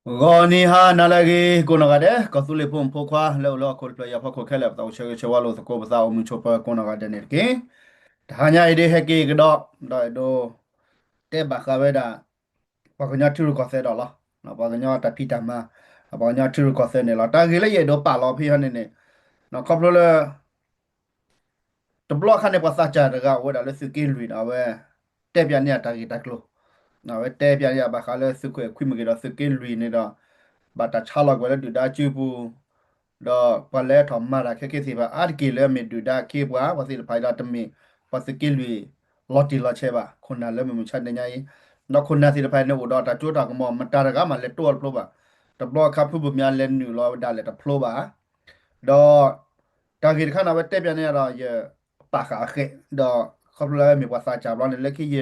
ဂီၤနံၤဟါနၤလၢအဂ့ၤ ကိးနီၢ်ဂၤဒဲး ကီၢ်သူလ့ၤဖိမုၣ်ဖိခွါ လၢအိၣ်လၢဟီၣ်ခိၣ်တဖျၢၣ်ညါဖီခိၣ်ခဲလၢာ် ပသးအိၣ်ဆၢဂ့ၤဆၢဝါလိာ်သကိး ပသးအိၣ်မုာ်ဆိးပၢၤကိးနီၢ်ဂၤဒဲးန့ၣ်တက့ၢ်. တဟါညါအံၤဒ်ဟဲက့ၤကဒီး ဒီးအဲၣ်ဒိး တဲဘၣ်ဃးဝဲဒၣ် ပှၤကညီထံရူၢ်ကီၢ်သဲးဒီးလီၤ. ပှၤကညီတၢ်ဖံးတၢ်မၤ ပှၤကညီထံရူၢ်ကီၢ်သဲးန့ၣ်လီၤ. တၢ်ဂ့ၢ်လၢယအဲၣ်ဒိးပာ်လီၤဖဲအံၤန့ၣ်န့ၣ် ခီဖျိလၢ တဘျီအခါန့ၣ် ပှၤသးစၢ်တဂၤအိၣ်ဝဲဒၣ်လၢသုးက့လွံၢ်ဒီး အဝဲ တဲပၠးန့ၢ်ယၤတၢ်ဂ့ၢ်တၢ်ကျိၤ, အဝဲတဲပၠးန့ၢ်ယၤဘၣ်ဃးလၢသုးခိၣ်အဲၣ်ခွံမ့ၢ်ဂ့ၤဒီး သုးက့လွံၢ်န့ၣ်ဒီး ဘၣ်တၢ်ဆါလီၤကွံာ်လၢဒုၣ်ဒါအစုပူၤ, ဒီးပှၤလဲၤထီၣ်မၤတၢ်ခဲက့သ့ၣ်တဖၣ် အါတက့ၢ်လၢအမ့ၢ်ဒုၣ်ဒါအခ့အပှၤ ပှၤသ့ၣ်တဖၣ်ဒီးတမ့ၢ် ပှၤသုးက့လွံၢ် လီၤတံၢ်လီၤဆဲးဘၣ် ခိၣ်နၢ်လၢမုၢ်မဆါတနံၤညါအံၤ, ဒီးခိၣ်နၢ်သ့ၣ်တဖၣ်န့ၣ်အိၣ်ဒီးတၢ်စိတၢ်ကမီၤ မတၤတဂၤမးလဲၤတိအီၤတဖျိဘၣ်. တဘျီအခါဖုဘိၣ်မၠါလဲၤနုာ်လီၤဝဲဒၣ်လဲၤတဖျိဘၣ် ဒီး တၢ်ဂ့ၢ်တခါန့ၣ် အဝဲတဲပၠးန့ၢ်ယၤဒီး ယပာ်ဃာ်အဃဲး ဒီးခီဖျိလၢအဝဲမ့ၢ်ပှၤသးစၢ်ဘျီန့ၣ် လၢခံယ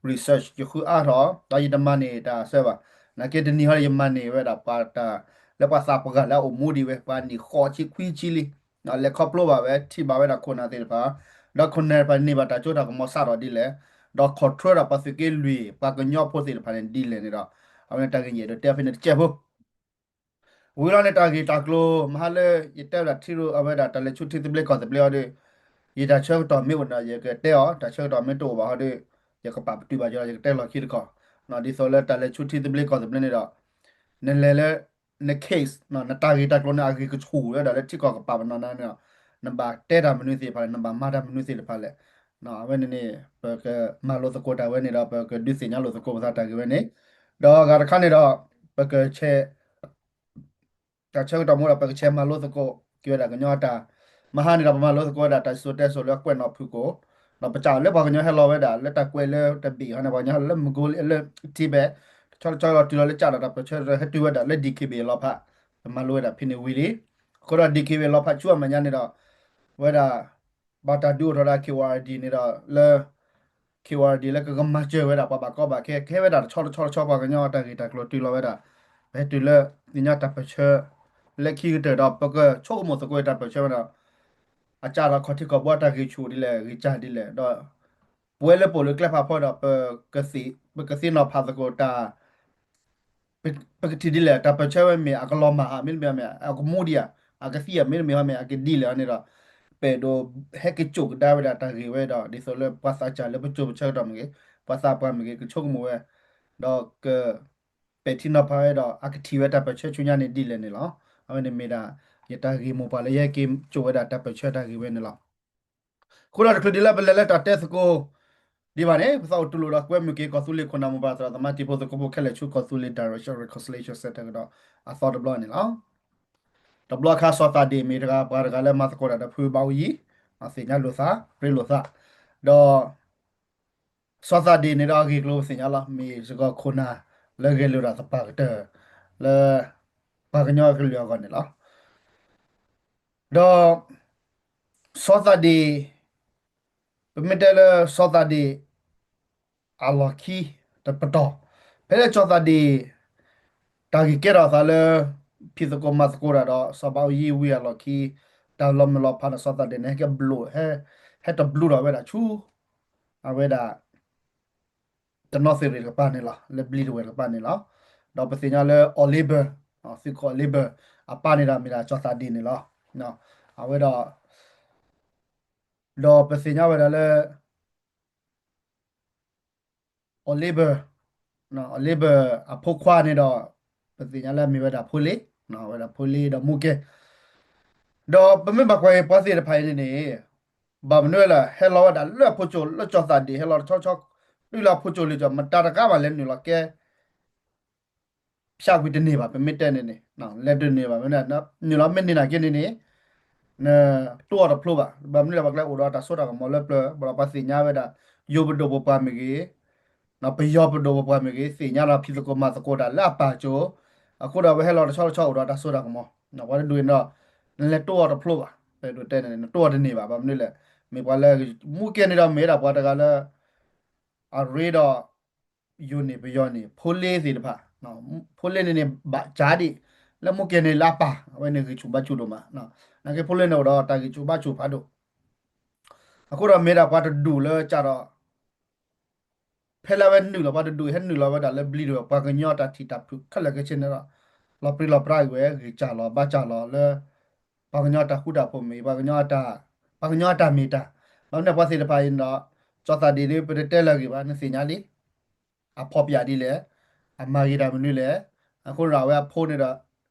research ယဃုအါထီၣ် ဒီးယတမၤန့ၢ်တၢ်ဆၢဘၣ်. နာ်က့တနံၤဟီဒီး ယမၤန့ၢ်ဝဲဒၣ်ပှၤတၢ် လၢပှၤသးပှၢ်လၢအအိၣ်မူဒံးဝဲ ပှၤနံၣ်ဃိးဆံခွံဆံလံ, လဲၤခီဖျိဘၣ်ဝဲ ထံၣ်ဘၣ်ဝဲဒၣ်ခိၣ်နၢ်သ့ၣ်တဖၣ်, ဒီးခိၣ်နၢ်တဖၣ်န့ၣ် န့ၢ်ဘၣ်တၢ်စိတၢ်ကမီၤစးထီၣ်ဒ်လဲၣ်, ဒီး control ဒီးပှၤသုးက့လွံၢ် ပှၤကညီဖိသ့ၣ်တဖၣ်န့ၣ်ဒ်လဲၣ်န့ၣ်ဒီး အဝဲန့ၣ်တၢ်ဂ့ၢ်ယအဲၣ်ဒိးတဲဖဲန့ၣ်တကဲးဖိ ဝံၤလီၤန့ၣ် တၢ်ဂ့ၢ်တၢ်ကျိၤ မဟါလၢ ယတဲဝဲဒၣ်ထံရူၢ်အဝဲဒၣ် တၢ်လဲၤဆူထံသဘျ့ကီၢ်သဘျ့အီၤဒီး ယတၢ်ဆၢကတီၢ်မ့ၢ်အိၣ်ဒီး ယကတဲအီၤ, တၢ်ဆၢကတီၢ်မ့ၢ်တအိၣ်ဘၣ်ဟီဒီး ယကပာ်ပတုာ်ဘၣ်ကဒီး ယကတဲလီၤခံတခီ, ဒ်သိးလၢတၢ်လဲၤဆူထံသဘျ့ကီၢ်သဘျ့န့ၣ်ဒီး နလဲၤလၢ န case နတၢ်ဂ့ၢ်တၢ်ကျိၤန့ၣ် အဂ့ၢ်ကဆူၣ်ဝဲဒၣ်လၢထံကီၢ်ကပၤပနီၣ်န့ၣ်ဒီး နဘၣ်တဲတၢ်မနုၤသ့ၣ်တဖၣ်လဲၣ်, နဘၣ်မၤတၢ်မနုၤသ့ၣ်တဖၣ်လဲၣ်, အဝဲန့ၣ်န့ၣ် ပကမၤလိသကိးတၢ်ဝဲန့ၣ်ဒီး ပကဒုးသ့ၣ်ညါလိာ်သကိးပသးတၢ်ဂ့ၢ်ဝဲန့ၣ်, ဒီးအဂၤတခါန့ၣ်ဒီး ပကဆဲး တၢ်ဆၢကတီၢ်မ့ၢ်ဒီး ပကဆဲးမၤလိသကိးက့ၤဝဲဒၣ်ကညီတၢ်, မဟါန့ၣ်ဒီး ပမၤလိသကိးဝဲဒၣ်တၢ်စံၣ်စိၤတဲစိၤလၢကွဲးနီၣ်ဖုၣ်ကိာ်, ဒီးပစးလၢပှၤကညီဟဲလီၤဝဲဒၣ်လၢတၢ်ကွဲးလၢတဘ့ၣ်ဟီန့ၣ် ပှၤကညီလၢမုၢ်ကိလၢ Tibet တဆီတဆီလီၤတုၤလီၤလၢကၠၣ်ဒီးတၢ်ပၢၢ်ဆၢ ဟဲတုၤဝဲဒၣ်လၢ DKBA လီၤဖး, ပမၤလိဝဲဒၣ်ဖဲန့ၣ်ဝံၤလံ, အဃိဒီး DKBA လီၤဖးဆူအမဲာ်ညါန့ၣ်ဒီး ဝဲဒၣ် ဘၣ်တၢ်ဒုးအိၣ်ထီၣ်ဒၣ် KYRD န့ၣ်ဒီး လၢ KYRD လၢကကမၤစၢၤဝဲဒၣ်ပှၤဘၣ်ကီဘၣ်ခဲ ကဟဲဝဲဒၣ်တဆီတဆီတဆီ ပှၤကညီတၢ်ဂ့ၢ်တၢ်ကျိၤတုၤလီၤဝဲဒၣ်, ပဟဲတုၤလၢသ့ၣ်ညါတၢ်ပၢၢ်ဆၢ လၢခံကတၢၢ်ဒီး ပကဆိကမိၣ်သကိးတၢ်ပၢၢ်ဆၢဝဲဒီး အကၢ်ဒီးခီၣ်ထံးခီၣ်ဘိတၢ်ဂံၢ်ဆူၣ်ဒ်လဲၣ် ဂံၢ်စၢ်ဒ်လဲၣ်ဒီး ပဝဲလၢပအိၣ်လၢကျဲဖးဖီဒီး ပကသ့ၣ်နီၤဖးသကိးတၢ် ပကထံၣ်ဒ်လဲၣ် တၢ်ပၢၢ်ဆၢဝဲမ့ၢ်အကလီၤမၢ်ဧါ မ့တမ့ၢ်မ့ၢ် အကမူဒံးဧါ အကသံဧါ မ့တမ့ၢ်မ့ၢ် အကဒ်လဲၣ်န့ၣ်ဒီး ပအဲၣ်ဒိးဟဲက့ၤစိာ်ကဒါဝဲဒၣ်တၢ်ဂ့ၢ်ဝဲဒီး ဒ်သိးလၢပှၤသးစၢ်လၢပစိၤပဆၢကတီၢ်မ့ၢ်ဂ့ၤ ပှၤသးပှၢ်မ့ၢ်ဂ့ၤ ကဆိကမိၣ်ဝဲ ဒီးက ပဲာ်ထံနီၤဖးဝဲဒီး အကထံၣ်ဝဲတၢ်ပၢၢ်ဆၢဆူညါန့ၣ်ဒ်လဲၣ်န့ၣ်လီၤ. အဝဲန့ၣ်မ့ၢ်ဒၣ် ယတၢ်ဂ့ၢ်မိၢ်ပှၢ်လၢယဟဲက့ၤစိာ်ဝဲဒၣ်တၢ်ပၢၢ်ဆၢတၢ်ဂ့ၢ်ဝဲန့ၣ်လီၤ. အဃိဒီးတချုးဒ်လၢပလဲၤလၢတၢ်တဲသကိးဒံးဘၣ်န့ၣ် ပသးအိၣ်တူၢ်လိာ်ဒီးကွဲမုာ်က့ၤ ကီၢ်သူလ့ၤခိၣ်နၢ်မိၢ်ပၢ်သရၣ်သမါတံၤဖိသကိးဖိခဲလၢာ်ဆူ ကီၢ်သူလ့ၤ Direction Reconciliation Center ကဒီးအသီတဘျီန့ၣ်လီၤ. တဘျီအခါစီၤသးဒ့ၣ်မ့ၢ်တဂၤပှၤတဂၤလၢမၤသကိးတၢ်ဒီးဖုဘၣ်အူယံၤ သ့ၣ်ညါလိာ်သး ရ့လိာ်သး ဒီး စီၤသးဒ့ၣ်န့ၣ်ဒီးအဂ့ၢ်အကျိၤပသ့ၣ်ညါလီၤ. မ့ၢ်စ့ၢ်ကီးခိၣ်နၢ်လၢဂဲၤလိာ်တၢ်သပှၢ်ကတၢၢ် လၢ ပှၤကညီကလုာ်အဂီၢ်န့ၣ်လီၤ. ဒီး စီၤသးဒ့ၣ် ပမ့ၢ်တဲလၢစီၤသးဒ့ၣ် အလီၢ်ခံတပတီၢ် ဖဲလၢစီၤသးဒ့ၣ် တၢ်ဂ့ၢ်ကဲထီၣ်အသးလၢ ဖံးသကိးမၤသကိးတၢ်ဒီး စီၤဘၣ်အူယံၤဝံၤအလီၢ်ခံ တၢ်လီၤမုၢ်လီၤဖးန့ၣ် စီၤသးဒ့ၣ်န့ၣ် ဟဲကဘျိး ဟဲ ဟဲတဘျူးထီၣ်ဝဲဒၣ်ဆူ အဝဲဒၣ် တနီသရံၣ်တကပၤန့ၣ်လီၤ လၢဘျံးတဝဲၢ်တကပၤန့ၣ်လီၤ. ဒီးပသ့ၣ်ညါလၢ Oliver သုးခိၣ် Oliver အပၢ်န့ၣ်ဒီးမ့ၢ်ဒၣ်စီၤသးဒ့ၣ်န့ၣ်လီၤ. အဝဲဒီး ဒီးပသ့ၣ်ညါဝဲဒၣ်လၢ Oliver Oliver အဖိခွါန့ၣ်ဒီး ပသ့ၣ်ညါလၢအမ့ၢ်ဝဲဒၣ်ဖိလ့ ဝဲဒၣ်ဖိလ့ဒီးမူကဲ ဒီးပမ့ၢ်ဘၣ်ကွၢ်က့ၤပှၤသ့ၣ်တဖၣ်အံၤန့ၣ်န့ၣ် ဘၣ်မနုၤလဲၣ် ဟဲလီၤဝဲဒၣ်လၢအဖိကၠိ လၢစီၤသးဒ့ၣ်ဟဲလီၤတဆီဆီ တုၤလၢအဖိကၠိလံကၠီ မတၤတဂၤဘၣ်လဲၤနုာ်လီၤကဲ ဖၠးကွံာ်တန့ၢ်ဘၣ် ပမ့ၢ်တဲန့ၣ်န့ၣ် လဲၤတန့ၢ်ဘၣ် မ့ၢ်နုာ်လီၤမ့ၢ်န့ၢ်နာ်က့န့ၣ်န့ၣ် နတိၢ်အီၤတဖျိဘၣ် ဘၣ်မနုၤလဲၣ် ပှၤကျဲအိၣ်ဒီးတၢ်စိတၢ်ကမီၤလၢပျၢၤ ဘၣ်ဒီးပှၤသ့ၣ်ညါဝဲဒၣ် ယိၤပဒိၣ်ပပှၢ်မ့ၢ်ဂ့ၤ ပယီၤပဒိၣ်ပပှၢ်မ့ၢ်ဂ့ၤ သ့ၣ်ညါလီၤဖံးသကိးမၤသကိးတၢ်လၢအပၢ်ကၠိ အဃိဒီးဝဲဟဲလီၤတဆီတဆီအိၣ်ဒီးတၢ်စိတၢ်ကမီၤ ပှၤတဒူၣ်န့ၣ်ဒီး နလဲၤတိၢ်အီၤတဖျိဘၣ် ပဒိၣ်တဲန့ၣ် နတိၢ်အီၤတန့ၢ်ဘၣ် ဘၣ်မနုၤလဲၣ် မ့ၢ်ပှၤလၢ မူကဲန့ၣ်ဒီးမ့ၢ်ဝဲဒၣ်ပှၤတဂၤလၢ အရ့ဒီး ယိၤန့ၣ်ပယီၤန့ၣ် ဖိလ့သ့ၣ်တဖၣ် ဖိလ့န့ၣ်န့ၣ် ဘၣ်ကၢ်ဒံး လၢမူကဲန့ၣ်လၢအပၢ် အဝဲန့ၣ်ဂံၢ်ဆူၣ်ဘါဆူၣ်ဒိၣ်မး နာ်က့ဖိလ့န့ၣ်အိၣ်ဒီးတၢ်ဂံၢ်ဆူၣ်ဘါဆူၣ်ဖးဒိၣ် အဃိဒီးမ့ၢ်ဒၣ်ပှၤတဒူၣ်လၢကၢ်ဒီး ဖဲလၢအဝဲနုာ်လီၤပှၤတဒူၣ် ဟဲနုာ်လီၤဝဲဒၣ်လၢဘျံးတဝဲၢ် ပှၤကညီတၢ်ထံၣ်တၢ်ဖုးခဲလၢာ်ခဲဆ့န့ၣ်ဒီး လီၤပြံလီၤပြါဂ့ၤဝဲ ဂ့ၤစၢ်လီၤဘၣ်စၢ်လီၤလၢ ပှၤကညီတၢ်ဃူတၢ်ဖိးမ့ၢ်ဂ့ၤ ပှၤကညီအတၢ်မ့ၢ်တၢ်, ဘၣ်မနုၤပှၤသ့ၣ်တဖၣ်အံၤန့ၣ်ဒီး ကၠီသးဒ့ဒီး ပတတဲလၢအဂ့ၤဘၣ် နသ့ၣ်ညါလံ အဖီၣ်ပၠးဒ်လဲၣ်, အမၤဂ့ၤတၢ်မနုၤလဲၣ်, အဃိန့ၣ်ဒီးအဝဲအဖိန့ၣ်ဒီး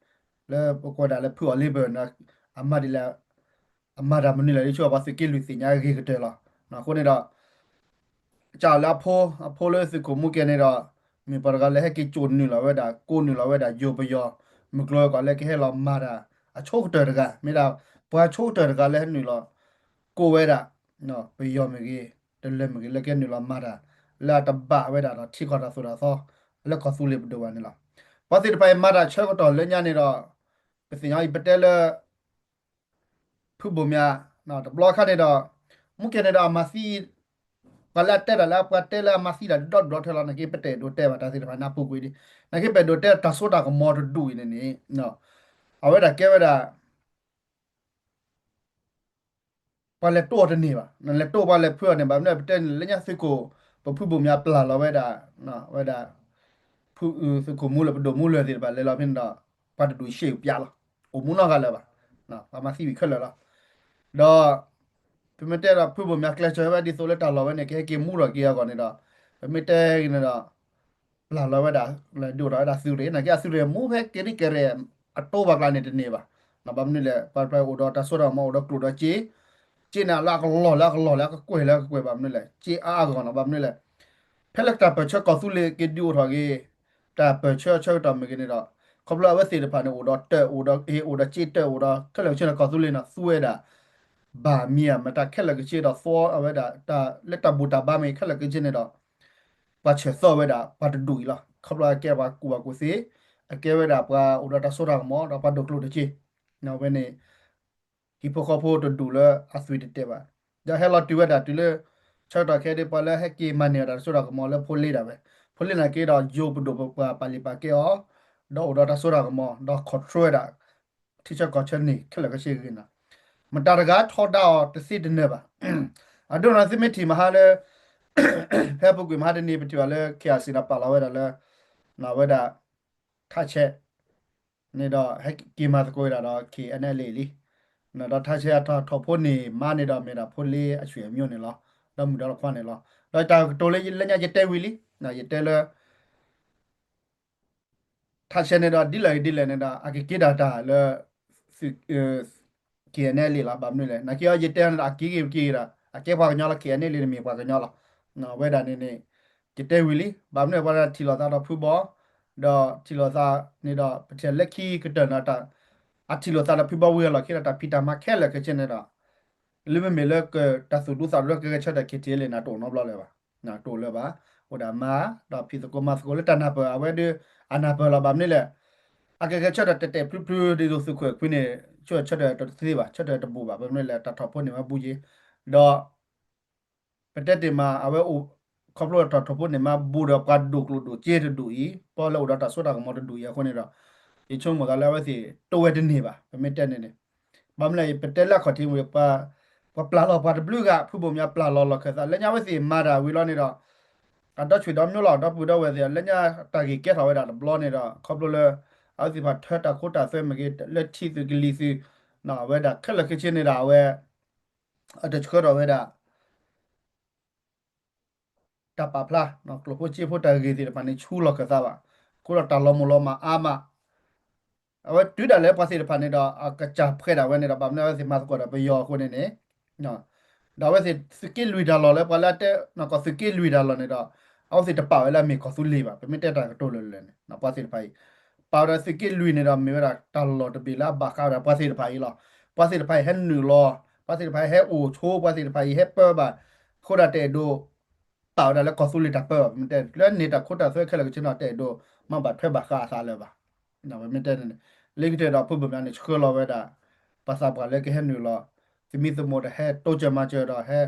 လၢပကွၢ်ဒၣ်လၢဖုအီၤလ့ဘၢၣ်န့ၣ်ဒီး အမၤဒ်လဲၣ်, အမၤတၢ်မနုၤလဲၣ် ဒ်ဆိပှၤသုးက့လွံၢ်သ့ၣ်ညါဂ့ၤကတၢၢ်လီၤ. အဃိန့ၣ်ဒီး ကၠီလၢအဖိ, အဖိလၢသုးခိၣ်မူကဲန့ၣ်ဒီး မ့ၢ်ပှၤတဂၤလၢဟဲက့ၤကိးနုာ်လီၤဝဲဒၣ် ကိးနုာ်လီၤဝဲဒၣ်ယိၤပယီၤ မုၢ်ကျိၤဝဲၤကွာ်လၢကဟဲလီၤမၤတၢ် အဆိကတၢၢ်တဂၤ မ့ၢ်ဒၣ်ပှၤဆိကတၢၢ်တဂၤလၢဟဲနုာ်လီၤ ကိးဝဲဒၣ် ပယီၤမ့ၢ်ဂ့ၤ တလၢၤမ့ၢ်ဂ့ၤ လၢကဟဲနုာ်လီၤမၤတၢ် လၢအတဘၣ်ဝဲဒၣ်ဒီးထံကီၢ်တၢ်သိၣ်တၢ်သီ လၢကီၢ်သူလ့ၤပဒိၣ်ဘၣ်န့ၣ်လီၤ. ပှၤသ့ၣ်တဖၣ်အံၤမၤတၢ်ဆၢကတီၢ်လၢညါန့ၣ်ဒီး ပသ့ၣ်ညါအံၤပတဲလၢ ဖုဘိၣ်မၠး တဘျီခါန့ၣ်ဒီး မူကဲန့ၣ်ဒီးအမၤသံ ပှၤလၢအတဲတၢ်လၢပှၤတဲလၢအမၤသံတၢ်ဒီတဘျီထဲလီၤ နာ်က့ပတအဲၣ်ဒိးတဲဘၣ်တၢ်သ့ၣ်တဖၣ်န့ၣ်အပူၤကွံာ်ဒံး နာ်က့ပအဲၣ်ဒိးတဲတၢ်စိတၢ်ကမီၤတဒူၣ်အံၤန့ၣ်န့ၣ် အဝဲဒၣ်ကဲဝဲဒၣ် ပှၤလဲၤတိၢ်အီၤတန့ၢ်ဘၣ်, လဲၤတိၢ်ပှၤလဲၤဖုးအီၤန့ၣ် ဘၣ်မနုၤပတဲန့ၣ် လၢညါသုးခိၣ် ပဖုဘိၣ်မၠးပျၢ်လီၤဝဲဒၣ် ဝဲဒၣ် ဖုသုးခိၣ်မူလၢပဒိၣ်မူလၢာ်သ့ၣ်တဖၣ်လဲၤလီၤဖဲန့ၣ်ဒီး ပှၤတဒူၣ်ရှ့ၣ်ပျးလီၤ, အိၣ်မူနီတဂၤလၢၤဘၣ်, ပှၤမၤသံဝံၤခဲလၢာ်လီၤ. ဒီး ပမ့ၢ်တဲဒီးဖုဘိၣ်မၠးကျဲးစၢးဝဲဒ်သိးလၢတၢ်လီၢ်ဝဲန့ၣ် ကဟဲက့ၤမူထီၣ်က့ၤအဂီၢ်န့ၣ်ဒီး ပမ့ၢ်တဲဂ့ၤန့ၣ်ဒီး ပျၢ်လီၤဝဲဒၣ် လဲၤဒိၣ်ထီၣ်ဝဲဒၣ်သုးရ့ၣ် နာ်က့အသုးရ့ၣ်မူဖဲက့ၤရံၣ်ကရဲၣ် အတိဘၣ်ကျါန့ၣ်တန့ၢ်ဘၣ်, ဘၣ်မနုၤလဲၣ် ပှၤတဖၣ်အိၣ်ဒီးတၢ်စိတၢ်ကမီၤ အိၣ်ဒီးကျိၣ်ဒီးစ့, စ့န့ၣ်လၢအကလီၢ်လၢအကလီၢ်လၢအကကွဲၢ်လၢအကကွဲၢ် ဘၣ်မနုၤလဲၣ် စ့အါအါဂီၢ်ဂီၢ်နီၤ ဘၣ်မနုၤလဲၣ် ဖဲလၢတၢ်ပၢၢ်ဆၢကီၢ်သူလ့ၤက့ၤဒုးအိၣ်ထီၣ်က့ၤ တၢ်ပၢၢ်ဆၢဆၢကတီၢ်မ့ၢ်ဂ့ၤန့ၣ်ဒီး ခီဖျိအဝဲသ့ၣ်တဖၣ်န့ၣ် အိၣ်ဒီးတၢ် အိၣ်ဒီးအ့ၣ် အိၣ်ဒီးစ့တၢ် အိၣ်ဒီးခဲလၢာ်ကဆ့န့ၣ် ကီၢ်သူလ့ၤန့ၣ် သူဝဲဒၣ် ဘၣ်မံၤဧါ မတၤခဲလၢာ်ကဆ့ဒီး သီအဝဲဒၣ် တၢ်လၢတၢ်ဘူၣ်တၢ်ဘါမ့ၢ်ဂ့ၤ ခဲလၢာ်ကဆ့န့ၣ်ဒီး ပှၤဆၢၣ်သီဝဲဒၣ် ပှၤတဒူၣ်အံၤလီၤ. ခီဖျိအကဲပှၤကူၣ်ဘၣ်ကူၣ်သ့, အကဲဝဲဒၣ်ပှၤအိၣ်ဒီးတၢ်စိတၢ်ကမီၤ ဒီးပှၤဒိၣ်ကျိၣ်တစ့, ဝဲန့ၣ် ဟံၣ်ဖိဃီဖိတဒူၣ်လၢအသွံၣ်တတဲာ်ဘၣ်. ဒီးဟဲလီၤတုၤဝဲဒၣ်တုၤလၢ ဆၢကတီၢ်ခဲအံၤ ပှၤလၢဟဲက့ၤမၤန့ၢ်အီၤတၢ်စိတၢ်ကမီၤလၢဖိလ့ဒၣ်ဝဲ, ဖိလ့နာ်က့ဒီး ယိၤပဒိၣ်ပပှၢ်ပာ်လုၢ်ပာ်ကဲအီၤ, ဒီးအိၣ်ဒီးတၢ်စိတၢ်ကမီၤ ဒီး control ဝဲဒၣ် ထံဆၢကီၢ်ဆၢန့ၣ် ခဲလၢာ်ကဆ့ဂ့ၤနီၤ, မတၤတဂၤထီဒါအီၤတသ့တနၢၤဘၣ်. အဒိန့ၣ်သုမ့ၢ်ထံၣ်မဟါလၢ ဖဲအပူၤကွံာ်မဟါတနံၤ ပထံၣ်ဘၣ်လၢ ခ့ၣ်အၣ်စံၣ် ဒီးပာ်လီၤဝဲဒၣ်လၢ ဝဲဒၣ် ထးဆဲး န့ၣ်ဒီး ဟဲက့ၤမၤသကိးဝဲဒၣ်ဒီး KNLA လံ. ဒီးထးဆဲးအတၢ်ထီၣ်ဖိန့ၣ် မါန့ၣ်ဒီးမ့ၢ်ဒၣ်ဖိလ့အဆွေမျိုးန့ၣ်လီၤ. ဒီးမုၣ်ဒီးခွါန့ၣ်လီၤ. ဒီးတၢ်ကတိၤလၢညါယတဲဝံၤလံ. ယတဲလၢ ထးဆဲးန့ၣ်ဒီး ဒ်လဲၣ်ဂ့ၤဒ်လဲၣ်န့ၣ်ဒီး အကက့ၤဒၣ်တၢ်လၢ KNLA လီၤ. ဘၣ်မနုၤလဲၣ် နာ်က့အီၤ ယတဲန့ၣ်ဒီး အက့ၤဂ့ၤက့ၤဒီး အကဲပှၤကညီလီၤ KNLA န့ၣ်မ့ၢ်ပှၤကညီလီၤ. ဝဲဒၣ်န့ၣ်န့ၣ် ယတဲဝံၤလံ. ဘၣ်မနုၤပှၤဒၣ်ထံၣ်လိာ်သးဒီးဖုဘီ ဒီးထံၣ်လိာ်သးန့ၣ်ဒီး ပထံၣ်လၢခံကတၢၢ်န့ၣ် အထံၣ်လိာ်သးဒီးဖုဘီဝံၤအလီၢ်ခံဒီး တၢ်ဖံးတၢ်မၤခဲလၢာ်ခဲဆ့န့ၣ်ဒီး လၢမ့မ့ၢ်လၢကတၢ်သူၣ်ဒူသးဒူလၢကဂဲၤဆၢထၢၣ် KTLA န့ၣ် တအိၣ်နီတဘျီလၢၤဘၣ်. တအိၣ်လၢၤဘၣ်. အိၣ်ဒၣ်မါ ဒီးဖံးသကိးမၤသကိးလၢတၢ်နၢ်ပၢၢ် အဝဲဒၣ် အနၢ်ပၢၢ်လီၤ. ဘၣ်မနုၤလဲၣ် အကဂဲၤဆၢထၢၣ်တဲာ်တဲာ်ဖျုဖျု ဒ်သိးသုးခိၣ်အဲၣ်ခွံန့ၣ် ဆၢထၢၣ်တသ့ဘၣ် ဆၢထၢၣ်တဘူၣ်ဘၣ်. ဘၣ်မနုၤလဲၣ် တၢ်ထီၣ်ဖိန့ၢ်မါဘူးက့ၤ ဒီး ပတဲတ့ၢ်မး အဝဲအိၣ် ခီဖျိတၢ်ထီၣ်ဖိန့ၢ်မါဘူးဒီးပှၤဒိၣ်ကျိၣ်ဒိၣ်စ့တဒူၣ်အံၤ ပှၤလၢအိၣ်ဒီးတၢ်စိတၢ်ကမီၤတဒူၣ်အံၤအဃိန့ၣ်ဒီး ယဆိကမိၣ်သးလၢအဝဲသ့ၣ်တိၢ်ဝဲတန့ၢ်ဘၣ် ပမ့ၢ်တဲန့ၣ်န့ၣ် ဘၣ်မနုၤလဲၣ် ပတဲလၢအခီၣ်ထံးဝံၤ ပှၤပျၢ်လီၤပှၤတဘျုးဂၤ ဖုဘိၣ်မၠးပျၢ်လီၤလီၢ်ခၢၣ်သး လၢညါအဝဲသ့ၣ်မၤတၢ်ဝံၤလီၤန့ၣ်ဒီး အဒီဆံးဒီမၠိလီၤ ဒီပုၢ်ဒီဝဲၢ်သ့ၣ် လၢညါတၢ်ဂ့ၢ်ကဲထီၣ်ဝဲဒၣ်တဘျီန့ၣ်ဒီး ခီဖျိလၢ အဝဲသ့ၣ်တဖၣ်ထၢတၢ်ခိတၢ်သွဲမ့ၢ်ဂ့ၤ လၢထံသုးကလံၤသုး ဝဲဒၣ်ခဲလၢာ်ခဲဆ့န့ၣ်ဒီး အဝဲ အတဆှၢထီၣ်ဝဲဒၣ် တၢ်ပာ်ဖျါ ကျိၣ်ဖိစ့ဖိတၢ်ဂ့ၢ်သ့ၣ်တဖၣ်န့ၣ် ဆူလီၢ်ခၢၣ်သးဘၣ်. အဃိဒီးတၢ်လီၤမုၢ်လီၤမၢ်အါမး အဝဲတုၤဒၣ်လဲာ်ပှၤသ့ၣ်တဖၣ်န့ၣ်ဒီး အကစၢ်ဖှဲးဒၣ်ဝဲန့ၣ်ဒီး ဘၣ်မနုၤအဝဲသ့ၣ်မၤသကိးဒီးပယီၤအဃိန့ၣ်န့ၣ် ဒီးအဝဲသ့ၣ်သုးက့လွံၢ်တၢ်လီၢ်လၢပှၤလၢအတဲ ကီၢ်သုးက့လွံၢ်တၢ်လီၢ်န့ၣ်ဒီး အဝဲသ့ၣ်တပာ်ဝဲလၢအမ့ၢ်ကီၢ်သူလ့ၤဘၣ်. ပမ့ၢ်တဲတၢ်ကတိၤလၢာ်လၢာ်န့ၣ် ပှၤသ့ၣ်တဖၣ်အံၤ ပာ်ဝဲဒၣ်သုးက့လွံၢ်န့ၣ်ဒီး မ့ၢ်ဝဲဒၣ်တၢ်လီၢ်တဘ့ၣ်လၢအဘၣ်ဃးဝဲဒၣ်ပှၤသ့ၣ်တဖၣ်အံၤလီၤ. ပှၤသ့ၣ်တဖၣ်အံၤဟဲနုာ်လီၤ ပှၤသ့ၣ်တဖၣ်အံၤဟဲအိၣ်ဆိ ပှၤသ့ၣ်တဖၣ်အံၤဟဲပၢဘၣ် အဃိဒီးတအဲၣ်ဒိး ပာ်ဝဲဒၣ်လၢကီၢ်သူလ့ၤတၢ်ပၢဘၣ်. ပမ့ၢ်တဲလၢန့ၢ်တၢ်ခိတၢ်သွဲခဲလၢာ်ခဲဆ့န့ၣ် တအဲၣ်ဒိးမၤဘၣ်ထွဲဘၣ်ဃးအသးလၢၤဘၣ်. ပမ့ၢ်တဲန့ၣ် လၢခံကတၢၢ်ဒီးဖုဘိၣ်မၠးန့ၣ် ဆှၢလီၤဝဲဒၣ် ပှၤသးပှၢ်လၢကဟဲနုာ်လီၤ သမံသမိးဒီးဟဲတိစၢၤမၤစၢၤဒီးဟဲ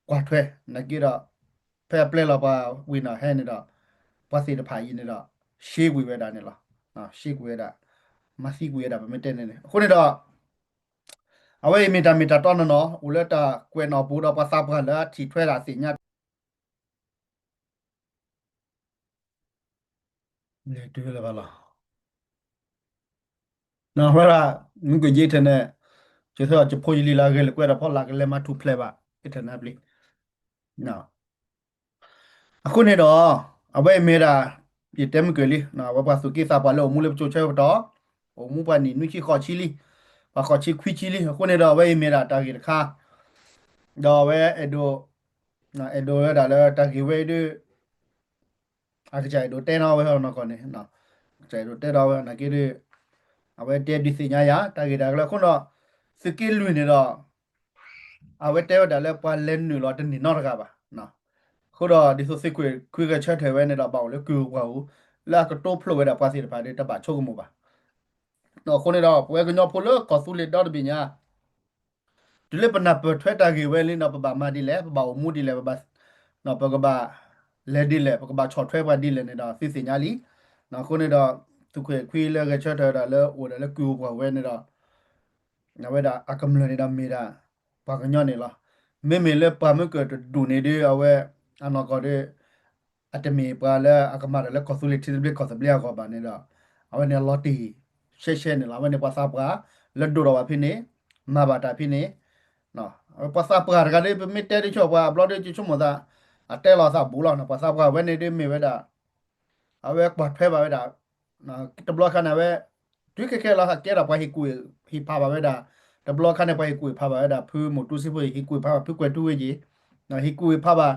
ကွၢ်ထွဲ နာ်က့ဒီး ဖဲအပျဲလီၤပှၤဝံၤန့ၣ်ဟဲန့ၣ်ဒီး ပှၤသ့ၣ်တဖၣ်အံၤန့ၣ်ဒီး ရှဲကွံာ်ဝဲဒၣ်န့ၣ်လီၤ. ရှဲကွံာ်ဝဲဒၣ် မၤသံကွံာ်ဝဲဒၣ် ပမ့ၢ်တဲန့ၣ်န့ၣ် အဃိန့ၣ်ဒီး အဝဲအံၤမ့ၢ်တၢ်မ့ၢ်တၢ်တီနီၢ်နီၢ် အိၣ်လၢတၢ်ကွဲးနီၣ်ပူၤဒီးပှၤသးပှၢ်လၢအထံၣ်ထွဲဒၣ်သ့ၣ်ညါ လဲၤတုၤလၢၤဘၣ်လီၤ. ဝဲဒၣ် မုၢ်ကယ့ထဲန့ၣ် ယသးယဖိယလံၤလၢအဂဲၤလိာ်ကွဲဒီးဖီလာ်ကလဲၤမၤထူၣ်ဖျဲးဘၣ် အထဲန့ၣ်ပျံၤ အဃိန့ၣ်ဒီး အဝဲအံၤမ့ၢ်ဒၣ် ယတဲမုၢ်ကၢၤလံ အဝဲပှၤသူၣ်က့သးပှၢ်လၢအိၣ်မူလၢပစိၤဆၢကတီၢ် အိၣ်မူပှၤနံၣ်နွံဆံဃိးဆံလံ ပှၤဃိးဆံခွံဆံလံ အဃိန့ၣ်ဒီး အဝဲအံၤမ့ၢ်ဒၣ်တၢ်ဂ့ၢ်တခါ ဒီးအဝဲအဲၣ်ဒိး အဲၣ်ဒိးဝဲဒၣ်လၢတၢ်ဂ့ၢ်ဝဲအံၤဒီး အကစၢ်အဲၣ်ဒိးတဲနီၣ်ဝဲနီၢ်ကီၢ်န့ၣ် ကစၢ်အဲၣ်ဒိးတဲဒီးဝဲနာ်က့ဒီး အဝဲတဲဒုးသ့ၣ်ညါယၤ တၢ်ဂ့ၢ်တၢ်ကျိၤအဃိဒီး သုးက့လွံၢ်န့ၣ်ဒီး အဝဲတဲဝဲဒၣ်လၢပှၤလဲၤနုာ်လီၤတန့ၢ်နီတဂၤဘၣ်. အဃိဒီးဒ်သိးသုးခိၣ်ခွံဂဲၤဆၢထၢၣ်ဝဲန့ၣ်ဒီး ဘၣ်အိၣ်လၢကုၢ်ပှၢ်ပူၤ လၢအကတိဖျိးဝဲဒၣ်ပှၤသ့ၣ်တဖၣ်ဒီး တဘၣ်ဆိကမိၣ်ဘၣ်. အဃိန့ၣ်ဒီး ပဝဲကညီဖိလၢကီၢ်သူလ့ၤဒီတဘ့ၣ်ညါ တုၤလၢပနၢ်ပၢၢ်ထွဲတၢ်ဂ့ၢ်ဝဲလံဒီး ပဘၣ်မၤဒ်လဲၣ် ပဘၣ်အိၣ်မူဒ်လဲၣ် ပဘၣ် ပကဘၣ်လဲၤဒ်လဲၣ် ပကဘၣ်ဆီၣ်ထွဲပှၤဒ်လဲၣ်န့ၣ်ဒီး သုသ့ၣ်ညါလံ. အဃိန့ၣ်ဒီး သုးခိၣ်ခွံလၢဂဲၤဆၢထၢၣ်ဝဲဒၣ်လၢအိၣ်ဝဲဒၣ်လၢကုၢ်ပှၢ်ပူၤဝဲန့ၣ်ဒီး အဝဲဒၣ်အကမျၢၢ်န့ၣ်ဒီးမ့ၢ်ဒၣ် ပှၤကညီန့ၣ်လီၤ. မ့မ့ၢ်လၢပှၤမုၢ်ကၢၢ်တဒူၣ်န့ၣ်ဒီး အဝဲအနီၢ်ကီၢ်ဒီး အတမ့ၢ်ပှၤလၢအကမၤတၢ်လၢကီၢ်သူလ့ၤထံသဘျ့ကီၢ်သဘျ့အဂီၢ်ဘၣ်န့ၣ်ဒီး အဝဲန့ၣ်အလီၤတံၢ်ရှဲရှဲန့ၣ်လီၤ. အဝဲန့ၣ်ပှၤသးပှၢ်လၢဒိၣ်ထီၣ်ဘၣ်ဖဲန့ၣ် မၤဘၣ်တၢ်ဖဲန့ၣ် ပှၤသးပှၢ်တဂၤဒီး ပမ့ၢ်တဲဒ်ဆိပှၤအဘျီဒီး ယဆိကမိၣ်သး အတဲလီၤသးဘူးလီၤ. ပှၤသးပှၢ်ဝဲန့ၣ်ဒီးမ့ၢ်ဝဲဒၣ် အဝဲကွၢ်ထွဲဘၣ်ဝဲဒၣ် တဘျီခါန့ၣ်ဝဲ တုၤခဲခဲလီၤ ဟးကဲထီၣ်ပှၤဟ့ၣ်ကူၣ်ဟ့ၣ်ဖးဘၣ်ဝဲဒၣ် တဘျီခါန့ၣ် ပှၤဟ့ၣ်ကူၣ်ဟ့ၣ်ဖးဘၣ်ဝဲဒၣ် ဖုမိၢ်တူစ့ဖိ ဟ့ၣ်ကူၣ်ဟ့ၣ်ဖးဘၣ် ဖုကွဲၤထူဝ့ယ့ၤ ဟ့ၣ်ကူၣ်ဟ့ၣ်ဖးဘၣ်